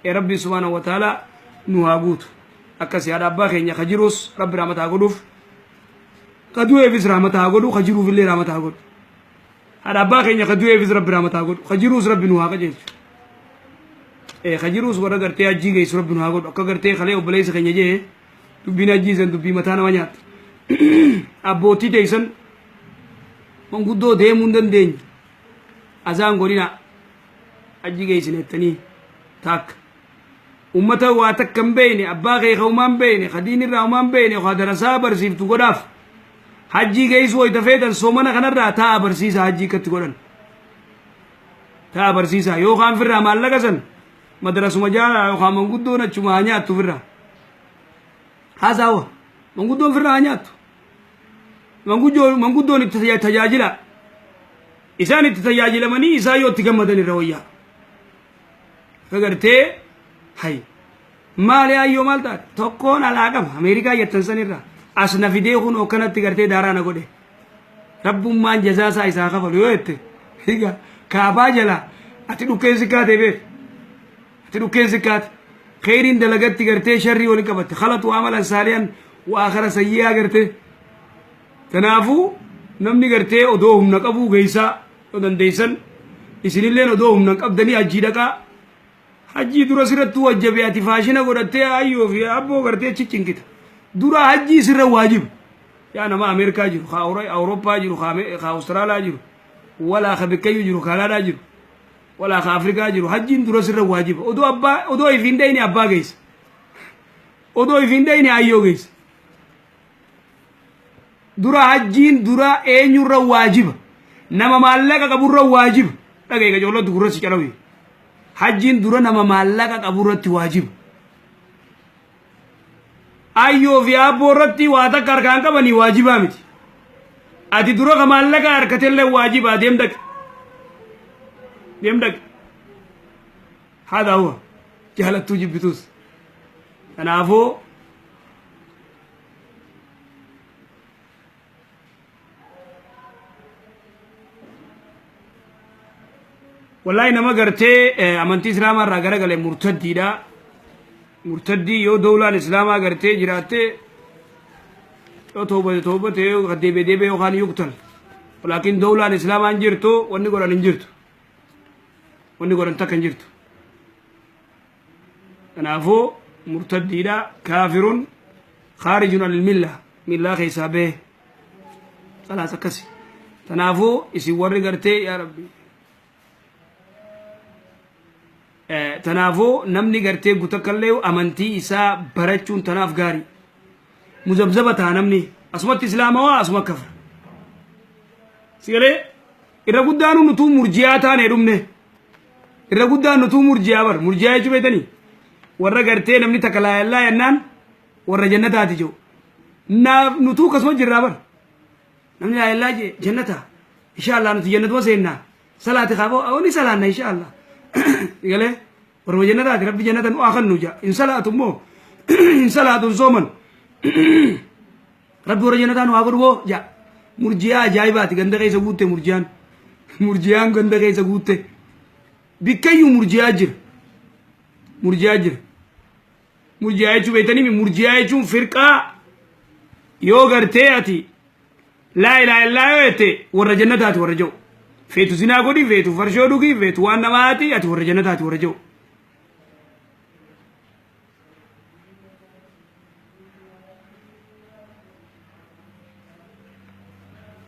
ee rabbiin subhaanahu wa ta'ala nu haa guutu akkas yaada abbaa keenya ka jirus rabbi rahmata haa godhuuf Ka du'eefis rahmata haa godhu, ka jiruufillee rahmata haa godhu. Haadha abbaa keenya ka du'eefis rabbi rahmata haa godhu, ka jiruus rabbi nu haa qajeelchu. Ee ka jiruus warra gartee hajjii geessu rabbi nu haa godhu. Akka gartee kalee obboleessa keenya jee dubbiin hajjii san dubbii mataa nama nyaata. Abbootii teessan manguddoo deemuu hin dandeenye. Azaan godhina hajjii geessine jettanii taakka. Ummata waa takka hin beeyne, abbaa kee ka humaa hin beeyne, ka diin irraa humaa hin beeyne, ka darasaa barsiiftu godhaaf. Hajjii geessuu wayta feetan soomana kanarraa taa'a barsiisaa hajjii akkatti godhan. Taa'a barsiisaa yookaan firraa maallaqa san madrasuma jaalaa yookaan manguddoon achuma haa nyaattu firraa. Haasaawa manguddoon firraa haa nyaattu. Manguddoon itti tajaajila. Isaan itti tajaajilamanii isaan yoo itti gammadan irra wayyaa. Akka gartee hay maali ayyoo maal taate tokkoon alaa qaba Ameerikaa jettan sanirraa as na fidee kun akkanatti gartee daaraa na godhe. Rabbummaan jazaa isaa isaa kafalu yoo jette egaa kaabaa jalaa ati dhukkeen si kaate beek. Ati dhukkeen si kaate. Kheyriin dalagatti gartee sharrii waliin qabatte. Khalatu amalan saalihan wa akhara sayyi'aa gartee. Kanaafuu namni gartee odoo humna qabuu geessaa yoo dandeessan isinilleen odoo humna hin qabdanii hajjii dhaqaa. Hajjii dura sirrattuu wajjabe ati faashina godhattee ayyoo fi abboo gartee achi cinkita. Dura hajjii sirra waajiba. Yaa nama Ameerikaa jiru, ka Awurooppaa jiru, ka Awustiraalaa jiru, walaa ka bikkayyuu jiru, Kaanaadaa jiru, walaa ka Afrikaa jiru, hajjiin dura sirra waajiba. Odoo abbaa odoo ifiin dhayne abbaa geessa. Odoo ifiin dhayne ayyoo geessa. Dura hajjiin dura eenyurra waajiba. Nama maallaqa qaburra waajiba. Dhaga'i qajoollotti gurra si calawi. Hajjiin dura nama maallaqa qaburratti waajiba. Ayyoo fi aabboo irratti waa takka harkaan qabanii waajibaa miti. Ati dura ka maallaqa harkatellee waajibaa deem dhaqi. Deem dhaqi. Haadha huwa jaalattuu jibbituus. Kanaafuu Wallahi nama gartee amantii islaamaa irraa garagale murtaddiidha. Murtaddii yoo dowlaan islaamaa gartee jiraatte yoo toobate toobate yoo deebi'e deebi'e yookaan yuqtal. Walaakin dowlaan islaamaa hin jirtu wanni godhan hin jirtu. Wanni godhan takka hin jirtu. Kanaafuu murtaddiidha kaafirun khaarijun anil milla millaa keessaa bahe. Khalaas akkasi. Kanaafuu isin warri gartee yaa rabbi. Tanaafuu namni gartee gutakkallee amantii isaa barachuun tanaaf gaarii. Muzabzaba ta'a namni. Asumatti islaamawaa asuma kafra. Sigalee irra guddaan nutuu murji'aa taane dhumne. Irra guddaan nutuu murji'aa bar. Murji'aa jechuu beektanii? Warra gartee namni takka laa illaa jennaan warra jannataati jiru. Naaf nutuu akkasuma jirraa bar. Namni laa illaa jee jannata. Insha Allah nuti jannatuma seennaa. Salaati kaafoo awoo ni salaanna insha Allah. Galee warra jannataati rabbi jannata nu haa kennu jaa. Hin salaatu immoo hin salaatu hin sooman. Rabbi warra jannataa nu haa godhu boo jaa. Murji'aa ajaa'ibaati ganda keessa guutte murji'aan. Murji'aan ganda keessa guutte. Bikkayyuu murji'aa jira. Murji'aa jira. Murji'aa jechuun beektanii murji'aa jechuun firqaa yoo gartee ati laa ilaaha illaa yoo jette warra jannataati warra jedhu. Feetu zinaa godhi, feetu farshoo dhugi, feetu waan namaati ati warra jannataati warra jedhu.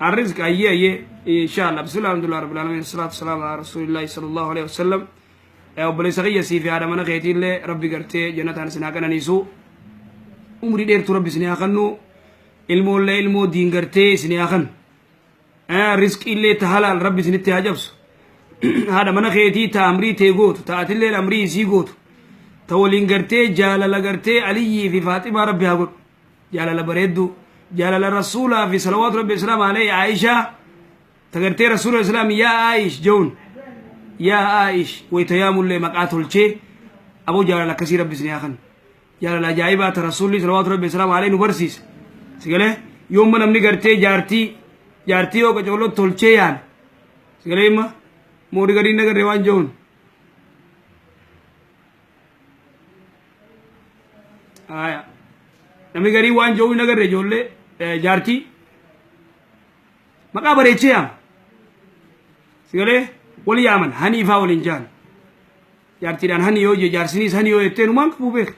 الرزق أيه أيه إن شاء الله بسم الله الحمد لله رب العالمين الصلاة والسلام على رسول الله صلى الله عليه وسلم obboleessa kiyya sii fi haadha mana keetiillee rabbi gartee jannataan isin haa qananiisu umrii dheertuu rabbi isin haa kennu ilmoollee ilmoo diin gartee isin haa kennu risqiillee ta halaal rabbi isinitti haa cabsu haadha mana keetii ta amrii tee gootu ta atillee amrii isii gootu ta waliin gartee jaalala gartee aliyyii fi faaximaa rabbi haa godhu jaalala bareedduu jaalala rasuulaa fi salawaatu rabbi islaam alayhi aayishaa ta gartee rasuula islaam yaa aayish jehuun yaa aayish wayta yaamullee maqaa tolchee aboo jaalala akkasii rabbi isin haa kennu jaalala ajaa'ibaa ta rasuulli salawaatu rabbi islaam alayhi nu barsiise sigalee yoomma namni gartee jaartii jaartii yoo qacooloo tolchee yaame sigalee imma moori gadiin nagarree waan jehuun Aya. Namni garii waan jehu hin agarre ijoollee jaartii maqaa bareechee yaama. Sigalee wal yaaman hanii faa waliin jaan. Jaartiidhaan hani yoo jee jaarsiniis hani yoo jettee numaan qabuu beeka.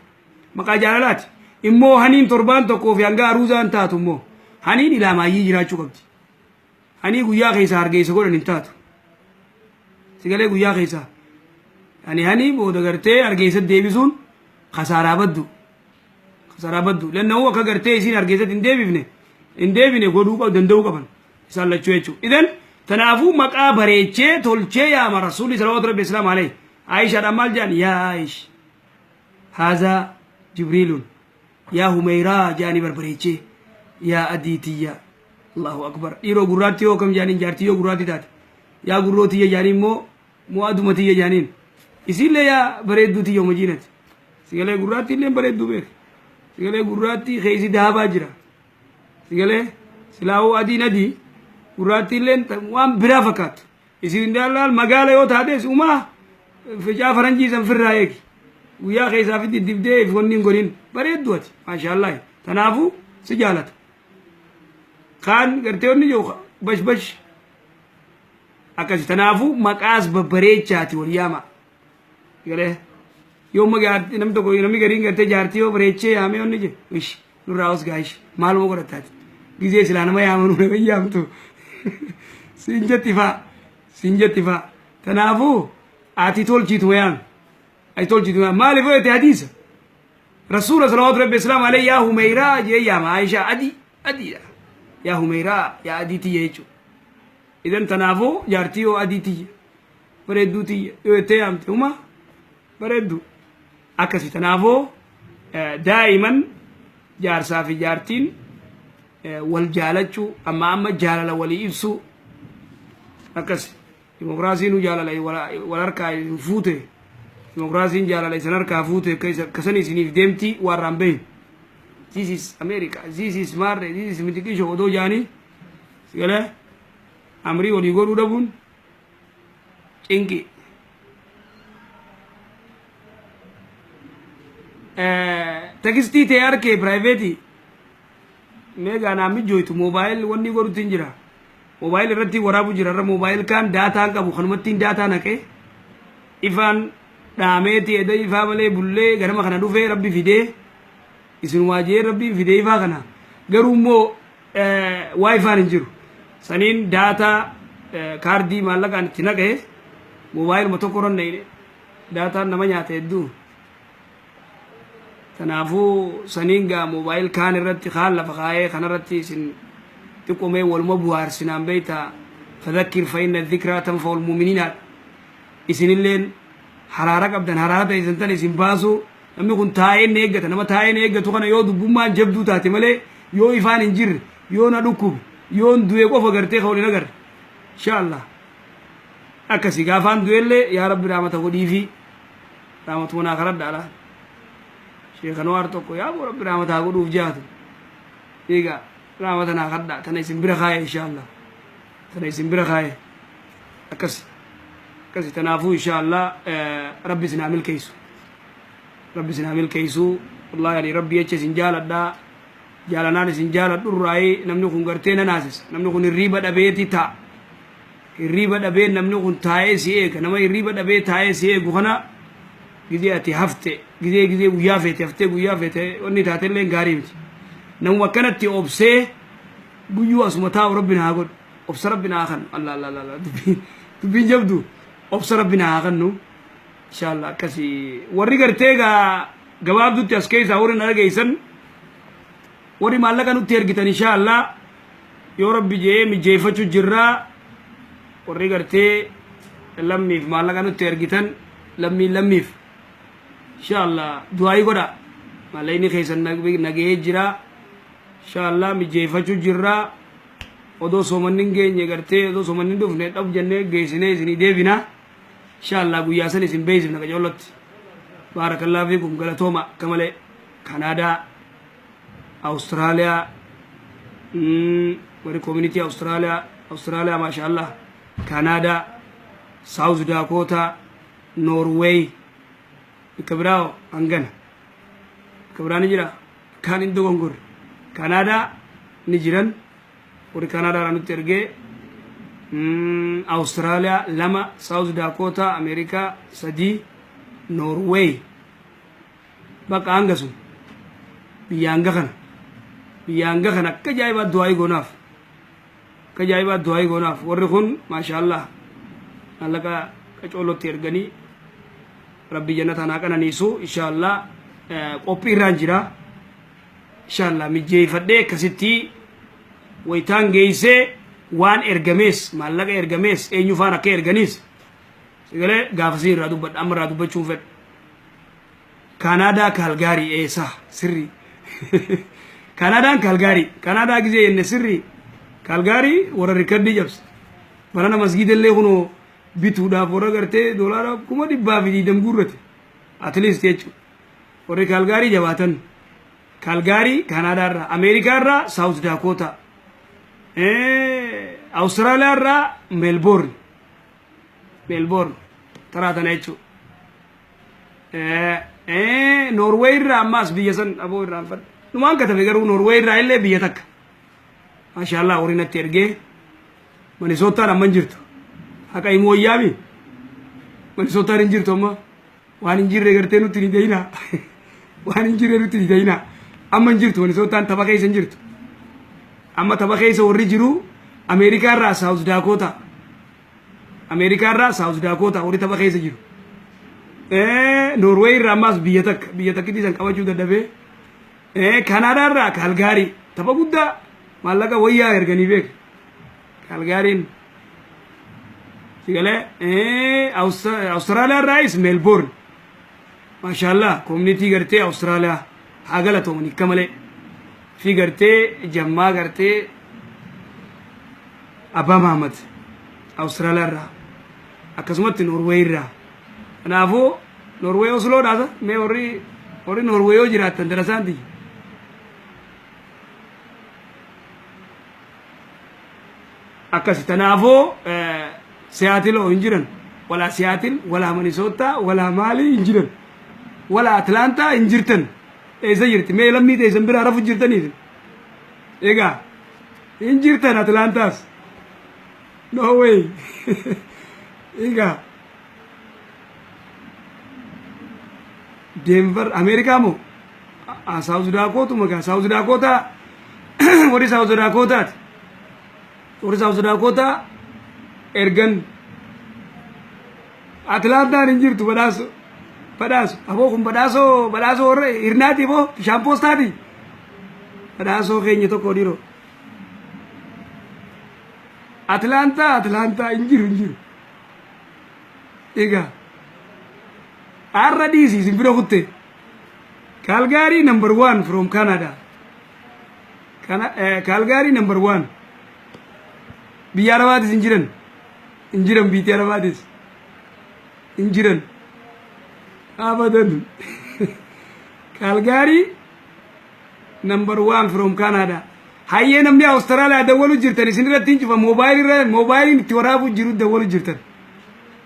Maqaa jaalalaati. Immoo haniin torbaan tokkoo fi hanga aruuzaan taatu immoo haniin ilaamaayyii jiraachuu qabdi. Hanii guyyaa keessaa hargeessa godhan hin taatu. Sigalee guyyaa keessaa. Ani hanii booda gartee hargeessa deebisuun kasaaraa baddu. Kasaaraa baddu. Lanna'uu akka gartee isiin hargeessatti hin deebifne hin deebine godhuu qabu danda'uu qaban. Isaan lachuu jechuudha. Idan tanaafuu maqaa bareechee tolchee yaama rasuulli salawaatu rabbi islaam alayhi. Aayishaadhaan maal jedhan yaa Aayish. Haazaa Jibriilun yaa Humeyraa jedhanii barbareechee yaa adii tiyya. Allahu akbar. Dhiiroo gurraattii yoo kam jaaniin, jaartii yoo gurraattii taate yaa gurroo tiyya jaaniin moo moo aduma tiyya jaaniin? Isiillee yaa bareedduu tiyya homajiinati. Sigalee gurraattii illee bareedduu beek. Sigalee gurraattii keessi daabaa jira. Sigalee silaawuu adiin adii gurraattii illee waan biraa fakkaattu. Isin daalaal magaala yoo taates umaa ficaa faranjii san firraa eegi. Guyyaa keessaa fi diddibdee if wanni hin godhin, bareeddu ati, maashaallah. Tanaafuu si jaalata. Kaan gartee wanni jiru bash bash akkasi. Tanaafuu maqaas babbareechaati wal yaama. Galee yoo magaartii namni tokko, namni gariin gartee jaartii yoo bareechee yaamee wanni jiru, ish nurraa os gaa, ish maaluma godhataati. Gizee silaa nama yaamanuu nama hin yaamtu. Siin jetti faa, siin jetti faa. Tanaafuu ati tolchiituma yaami. Ati tolchiituma yaami. Maaliif yoo jette, hadiisa. Rasuula salawaatu rabbi islaam alayhi yaa Humeyraa jee yaama. Aishaa adii adiidha. Yaa Humeyraa, yaa adii tiyya jechuudha. Idan tanaafuu jaartii yoo adii tiyya, bareedduu tiyya yoo jettee yaamte, huma bareedduu akkasi. Tanaafuu daa'iman jaarsaa fi jaartiin wal jaalachuu, amma amma jaalala walii ibsuu akkasi. Dimokiraasiin jaalala wal harkaa hin fuute. Dimokiraasiin jaalala isan harkaa fuute akkasan isiniif deemti waarraan bahin. This is America, this is Marre, this is Mitikisho odoo jaanii sigalee amrii walii godhuu dhabuun cinqi. Text ta'e harkee private meegaa naa mijjooytu mobile wanni godhutti hin jira. Mobile irratti waraabu jira. Irra mobile kaan daataan qabu kanumattiin daataa naqee ifaan dhaameeti eda ifaa malee bullee ganama kana dhufee rabbi fidee isinumaa jee rabbiin fidee ifaa kana, garuu immoo waa ifaan hin jiru. Saniin daataa kaardii maallaqaan itti naqee mobaayiluma tokko irra naqee daataan nama nyaata hedduu. Kanaafuu saniin gaa mobile kaan irratti kaan lafa kaayee kanarratti isin xiqqoomee waluma buhaarsinaan beektaa. فذكر فإن الذكرى تنفع المؤمنين. Isinilleen haraara qabdan, haraara ta'e isin tan isin baasu. Namni kun taa'ee inni eeggata, nama taa'ee inni eeggatu kana yoo dubbummaan jabduu taate malee, yoo ifaan hin jirre, yoo na dhukkube, yoo du'e qofa gartee ka waliin agarre, insha Allah. Akkasi gaafaan du'ellee yaa rabbi raamata godhiifi raamatuma naa karadhaadha. Sheekh Anwaar tokko yaa boo rabbi raamata haa godhuuf jaatu. Egaa raamata naa kadhaa, tana isin bira kaaye, insha Allah, tana isin bira kaaye. Akkasi akkasi. Tanaafuu insha Allah rabbi isin haa milkeessu, rabbi isin haa milkeessu. Wallahi ani rabbi jecha isin jaaladhaa. Jaalanaan isin jaaladhurraayee namni kun gartee na naasisa. Namni kun hirriiba dhabeeti ta'a, hirriiba dhabee namni kun taa'ee si eega. Nama hirriiba dhabee taa'ee si eegu kana gizee ati hafte, gizee guyyaa feete haftee, guyyaa feete wanni taatellee gaarii miti. Namuma akkanatti obsee guyyuu asuma taa'u rabbi na haa godhu. Obsa rabbi na haa kennu. Allah Allah Allah, dubbiin jabdu. Obsa rabbi na haa kennu, inshallah. Akkasii warri gartee gaa gabaabdutti as keessaa warri na dhageessan, warri maallaqa nutti ergitan, inshallah yoo rabbi jee mijeeffachuu jirraa. Warri gartee lammiif maallaqa nutti ergitan, lammiin lammiif inshallah du'aayii godha. Maallaqni keessan nagahee jira, inshallah mijeeffachuu jirraa. Odoo soomanni hin geenye gartee, odoo soomanni hin dhufne dhab jennee geessinee isinii deebina, inshallah. Guyyaa san isin beeksifna qacoollotti. Baarakallahu fiikum, galatooma akka malee. Kanaadaa, Awustiraaliyaa, warri community Awustiraaliyaa, Awustiraaliyaa, maashaallah, Kanaadaa, South Dakota, Norway, bakka biraa hangana bakka biraa ni jira kaan hin dogongorre. Kanaadaa ni jiran, warri Kanaadaadhaa nutti ergee, Awustiraaliyaa lama, South Dakota Ameerikaa sadii, Norway, bakka hanga sun biyya hanga kana, biyya hanga kana akka ajaa'ibaa du'aayii goonaaf, akka ajaa'ibaa du'aayii goonaaf. Warri kun maashaallah maallaqa qacoolotti erganii rabbi jannataan haa qananiisu, inshaallah. Qophii irraan jira, inshaallah. Mijeeffadhee akkasitti wayitaan geessee waan ergamees, maallaqa ergamees, eenyu faan akka erganiis sagalee gaafasii irraa dubbadha. Amma irraa dubbachuun fedha. Kaanaadaa Kaalgaarii eessa sirrii? Kaanaadaan Kaalgaarii, Kaanaadaa gizee jenne sirrii. Kaalgaarii warra rikardii cabse. Barana masgiida illee kunoo bituudhaaf warra gartee $120,000 guurrate. At least jechuudha. Warri Kaalgaarii jabaatan. Kaalgaarii Kaanaadaa irraa, Ameerikaa irraa Saawus Daakoota, Awustiraaliyaa irraa Meelboorn. Meelboorn taraa tana jechuudha. Noorweey irraa ammaas biyya san aboo irraanfadhe. Numaan katabe garuu Noorweey irraa illee biyya takka. Maashaallah, warri natti ergee Manisootaan amma hin jirtu. Haqa himuu wayyaami. Manisootaan hin jirtu amma. Waan hin jirre gartee nutti hin dayinaa. Waan hin jirre nutti hin dayinaa. Amma hin jirtu, Manisootaan tapha keessa hin jirtu. Amma tapha keessa warri jiru Ameerikaa irraa Saawus Daakoota. Ameerikaa irraa Saawus Daakoota warri tapha keessa jiru. Noorweey irraa ammaas biyya takka, biyya takkitti san qabachuu dadhabee. Kanaadaa irraa Kaalgaarii tapha guddaa maallaqa wayyaa erganii beeka. Kaalgaariin. Sigalee Awustiraaliyaa irraayis Meelboorn. Maashaallah, community gartee Awustiraaliyaa haa galatooman akka malee. Fi gartee jammaa gartee Abbaa Mahamad Awustiraaliyaa irraa, akkasumatti Noorweey irraa. Kanaafuu Noorweey Osloodhaasa mee warri Noorweey yoo jiraattan darasaan tiyya. Akkasi, tanaafuu Siyaatiloo hin jiran. Walaa Siyaatil, walaa Manisootaa, walaa maalii hin jiran. Walaa Atlaantaa hin jirtan. Eessa jirti? Mee lammii teessan biraa rafu jirtaniif. Egaa hin jirtan Atlaantaas. No way. Egaa Denver Ameerikaa moo? Saawuz Daakootuma gaa, Saawuz Daakootaa, warri Saawuz Daakootaati. Warri Saawuz Daakootaa ergan. Atlaantaan hin jirtu. Badhaaso. Badhaaso. Aboo kun badhaasoo, badhaasoo warra hirnaati boo, bishaan poostaati. Badhaasoo keenya tokko dhiiroo. Atlaantaa, Atlaantaa hin jiru, hin jiru. Egaa har'a dhiisi isin bira kutte. Kaalgaarii number one from Canada. Kana Kaalgaarii number one. Biyya Arabaatis hin jiran. Hin jiran, biyya Arabaatis. Hin jiran. Abadan. Kaalgaarii number one from Canada. Hayyee, namni Awustiraaliyaa dawwalu jirtan, isin irratti hin cufa. Moobaayilii irra, moobaayiliin itti waraabuu jiru dawwalu jirtan.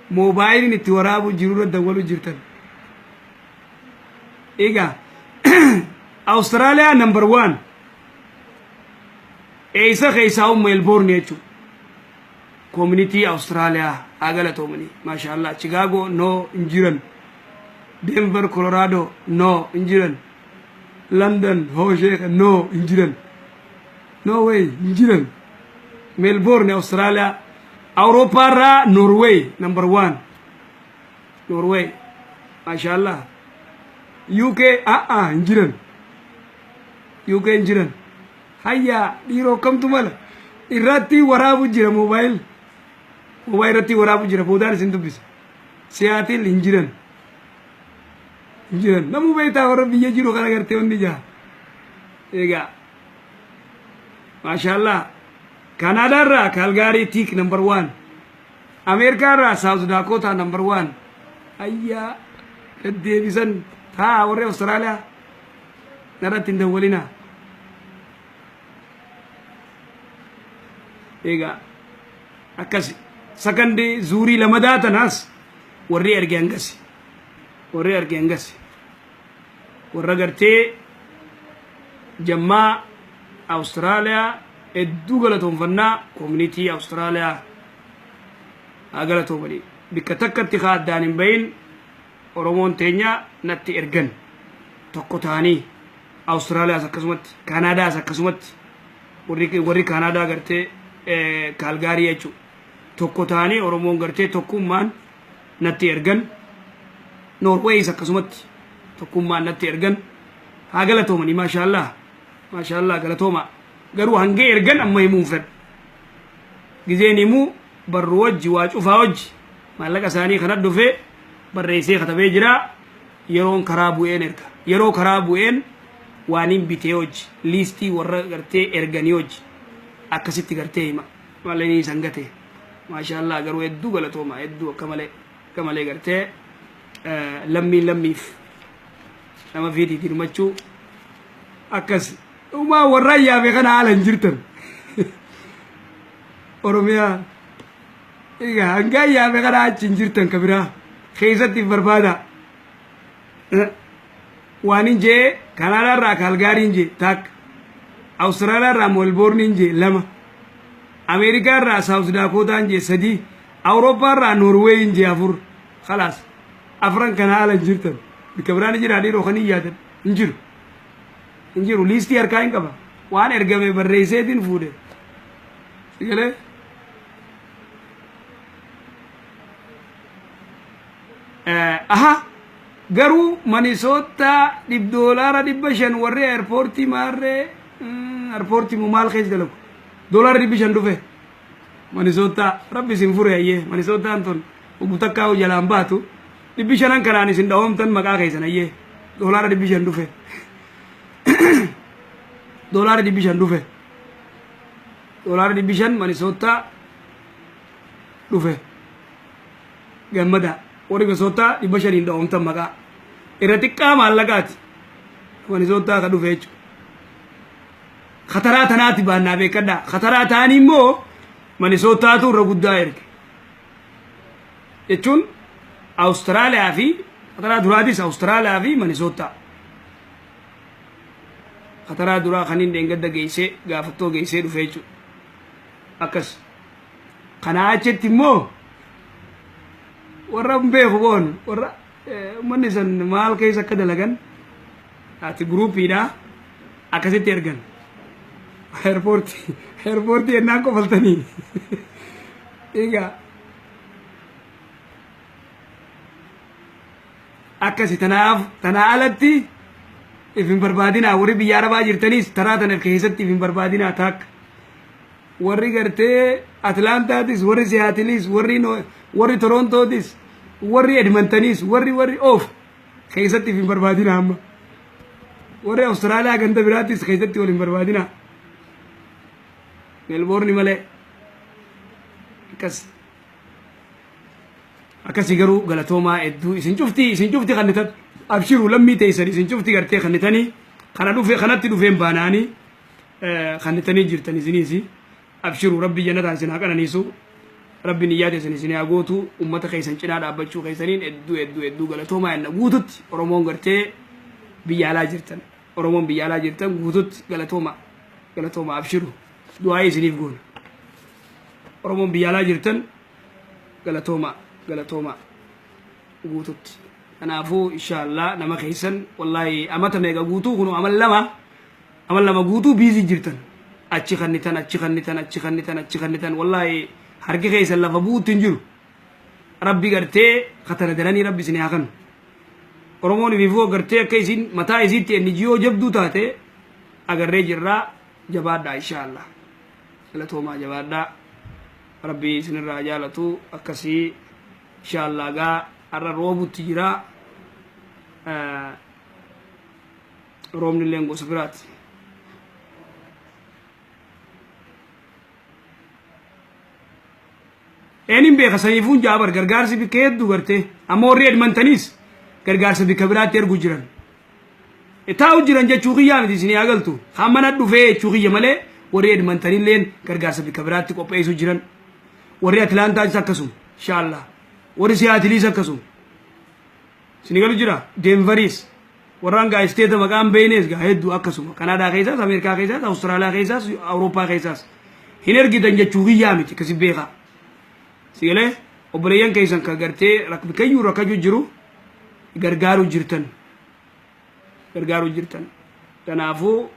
Moobaayiliin itti waraabuu jiru irra dawwalu jirtan. Egaa Awustiraaliyaa number one. Eessa keessaa? Meelboorn jechuudha. Community Awustiraaliyaa haa galatoomanii. Maashaallah. Chicago no, hin jiran. Denver Colorado no, hin jiran. London hoo sheeka? No, hin jiran. No way, hin jiran. Melbourne Australia. Awurooppaa irraa Norway number one. Norway. Maashaallah. UK a'a, hin jiran. UK hin jiran. Hayyaa dhiiroo, kamtu mala? Irratti waraabu jira moobaayil. Moobaayil irratti waraabu jira, boodaan isin dubbisa. Siyaatil hin jiran. Hin jiran. Namuu beektaa, warra biyya jiru kana gartee wanni jaa. Egaa. Maashaallah. Kanaadaa irraa Kaalgaarii tiik number one. Ameerikaa irraa Saawuz Daakootaa number one. Ayyaa deddeebisan taa, warri Awustiraaliyaa narratti hin dawwalinaa. Egaa akkasi sakandii zuurii lamadaa tanaas warri erge hangasi. Warri erge hangasi. Warra gartee jammaa Awustiraaliyaa hedduu galatoonfannaa, community Awustiraaliyaa haa galatoomanii. Bikka takkatti haa addaan hin bahin, Oromoon teenya natti ergan tokko ta'anii. Awustiraaliyaas akkasumatti, Kaanaadaas akkasumatti, warri Kaanaadaa gartee Kaalgaarii jechuudha. Tokko ta'anii Oromoon gartee tokkummaan natti ergan. Noorweeyis akkasumatti tokkummaan natti ergan. Haa galatoomanii, maashaallah. Maashaallah, galatooma. Garuu hangee ergan amma himuu hin fedhu. Gizeen himuu barruu wajji, waa cufaa wajji, maallaqa isaanii kana dhufee barreessee katabee jira. Yeroon karaa bu'een erga. Yeroo karaa bu'een waan hin bitee wajji, liistii warra gartee erganii wajji. Akkasitti gartee hima malee isan gate. Maashaallah, garuu hedduu galatooma, hedduu akka malee, akka malee gartee lammiin lammiif nama fiitii dirmachuu akkas dhumaa warra yaame kana haala hin jirtan. Oromiyaa egaa hangaa yaame kana achi hin jirtan, ka biraa keessatti barbaada. Waan hin jee, Kanaadaa irraa Kaalgaariin jee takka, Awustiraaliyaa irraa Meelboorniin jee lama, Ameerikaa irraa Saawus Daakootaan jee sadii, Awurooppaa irraa Noorweeyin jee afur. Khalaas, afran kana haala hin jirtan. Bikka biraan jira dhiiroo kan hin yaadan hin jiru, hin jiru. Liistii harkaa hin qaba, waan ergame barreesseetiin fuudhe sigalee. Aha, garuu Manisoota $500, warri airportii maarree airportii moo maal keessa dalagu, $500 dhufe Manisoota. Rabbi isin fure. Ayyee, Manisootaan tun ugu takkaa jalaan baatu 500 kanaan isin dhahoomtan maqaa keessan. Ayyee, $500 dhufe, $500 dhufe, $500 Manisootaa dhufe. Gammada warri Manisootaa, 500n dhahoomtan maqaa. Irra xiqqaa maallaqaati Manisootaa ka dhufe jechuudha. Khataraa tanaati baannaa beekadhaa. Khataraa ta'anii immoo Manisootaatu irra guddaa erge jechuun Awustiraaliyaa fi khataraa duraatis Awustiraaliyaa fi Manisootaa. Khataraa duraa kan inni dheengadda geessee gaafattoo geessee dhufe jechuudha. Akkas. Kanaa achitti immoo warra hin beeku boon, warra uummanni san maal keessa akka dalagan ati guruupiidha akkasitti ergan. Airportii ennaan qofaltanii egaa akkasi. Tanaaf tanaa alatti if hin barbaadinaa. Warri biyya arabaa jirtaniis taraa tana keessatti if hin barbaadinaa takka. Warri gartee Atlaantaatis, warri Siyaatiliis, warri Torontootis, warri Edmontoniis, warri oof keessatti if hin barbaadinaa. Amma warri Awustiraaliyaa ganda biraattis keessatti wal hin barbaadinaa, Meelboorni malee. Akkas akkasii. Garuu galatoomaa hedduu. Isin cufti kan nitan abshiru, lammii teessan isin cufti gartee kan nitanii kana dhufe kanatti dhufeen baanaanii kan nitanii jirtan isiniis abshiru. Rabbi jannataan isin haa qananiisu, rabbi niyyaa teessan isin haa gootu. Ummata keessan cinaa dhaabbachuu keessaniin hedduu hedduu hedduu galatoomaa jenna guututti. Oromoon gartee biyya alaa jirtan, Oromoon biyya alaa jirtan guututti galatooma, galatooma, abshiru, du'aa isiniif goona. Oromoon biyya alaa jirtan galatooma, galatooma guututti. Kanaafuu inshaallah nama keessan wallaahi amata meeqa guutuu kunu amal 2 guutuu busy jirtan, achi kannitan, achi kannitan, achi kannitan, achi kannitan. Wallaahi harki keessan lafa bu'uutti hin jiru. Rabbi gartee katana daranii rabbi isin haa kanu. Oromoon ififuu gartee akka isin mataa isiitti NGO jabduu taate agarree jirraa. Jabaadhaa, inshaallah, galatoomaa, jabaadhaa, rabbi isinirraa jaalatu. Akkasii inshaallah. Gaa har'a roobutti jira, roobni illee gosa biraati. Eenin beeka saniifuun jaabar gargaarsi bikka hedduu gartee. Amma warri Edmontoniis gargaarsa bikka biraatti ergu jiran. Taa'u jiran jechuu kiyyaa miti, isinii agaltu. Kan mana dhufee jechuu kiyya malee warri Edmontonilleen gargaarsa bikka biraatti qopheessuu jiran. Warri Atlaantaatis akkasuma inshaallah. Warri Siyaatiliis akkasuma. Isinii galu jira. Denveriis. Warraan gaa isteeta maqaan beeynees gaa hedduu akkasuma. Kanaadaa keessaas, Ameerikaa keessaas, Awustiraaliyaa keessaas, Awurooppaa keessaas. Hin ergitan jechuu kiyyaa miti, akkasi beekaa. Sigalee obboleeyyan keessan kan gartee bikayyuu rakkachuu jiru gargaaruu jirtan. Gargaaruu jirtan. Kanaafuu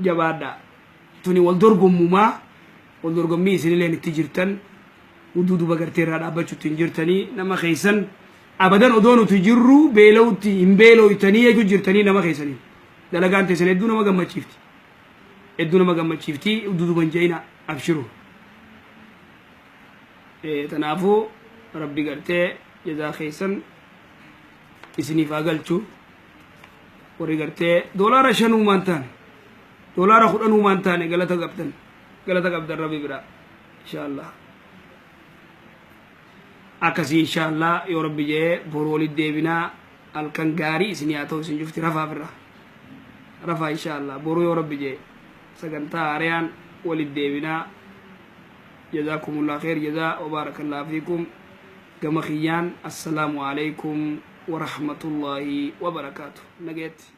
jabaadhaa. Tuni wal dorgommumaa, wal dorgommii isinilleen itti jirtan, hudduu duba gartee irraa dhaabbachuutti hin jirtanii. Nama keessan abadan odoo nuti jirru beela'utti hin beelooytanii jechuu jirtanii nama keessanii. Dalagaan teessan hedduu nama gammachiifti. Hedduu nama gammachiifti. Hudduu duba hin je'ina, abshiru. Kanaafuu rabbi gartee jazaa keessan isiniif haa galchu. Warri gartee $5 uumaan taane Doolaara 10 uumaan taane. Galata qabdan, galata qabdan Rabbi biraa, insha Allah. Akkasii, insha Allah, yoo Rabbi jee boru walit deebinaa. Halkan gaarii isin haa ta'u. Isin cufti rafaaf irra rafaa. Insha Allah, boru yoo Rabbi jee sagantaa haarayaan walit deebinaa. جزاكم الله خير جزاء وبارك الله فيكم. Gama kiyyaan السلام عليكم ورحمة الله وبركاته. Nageetti.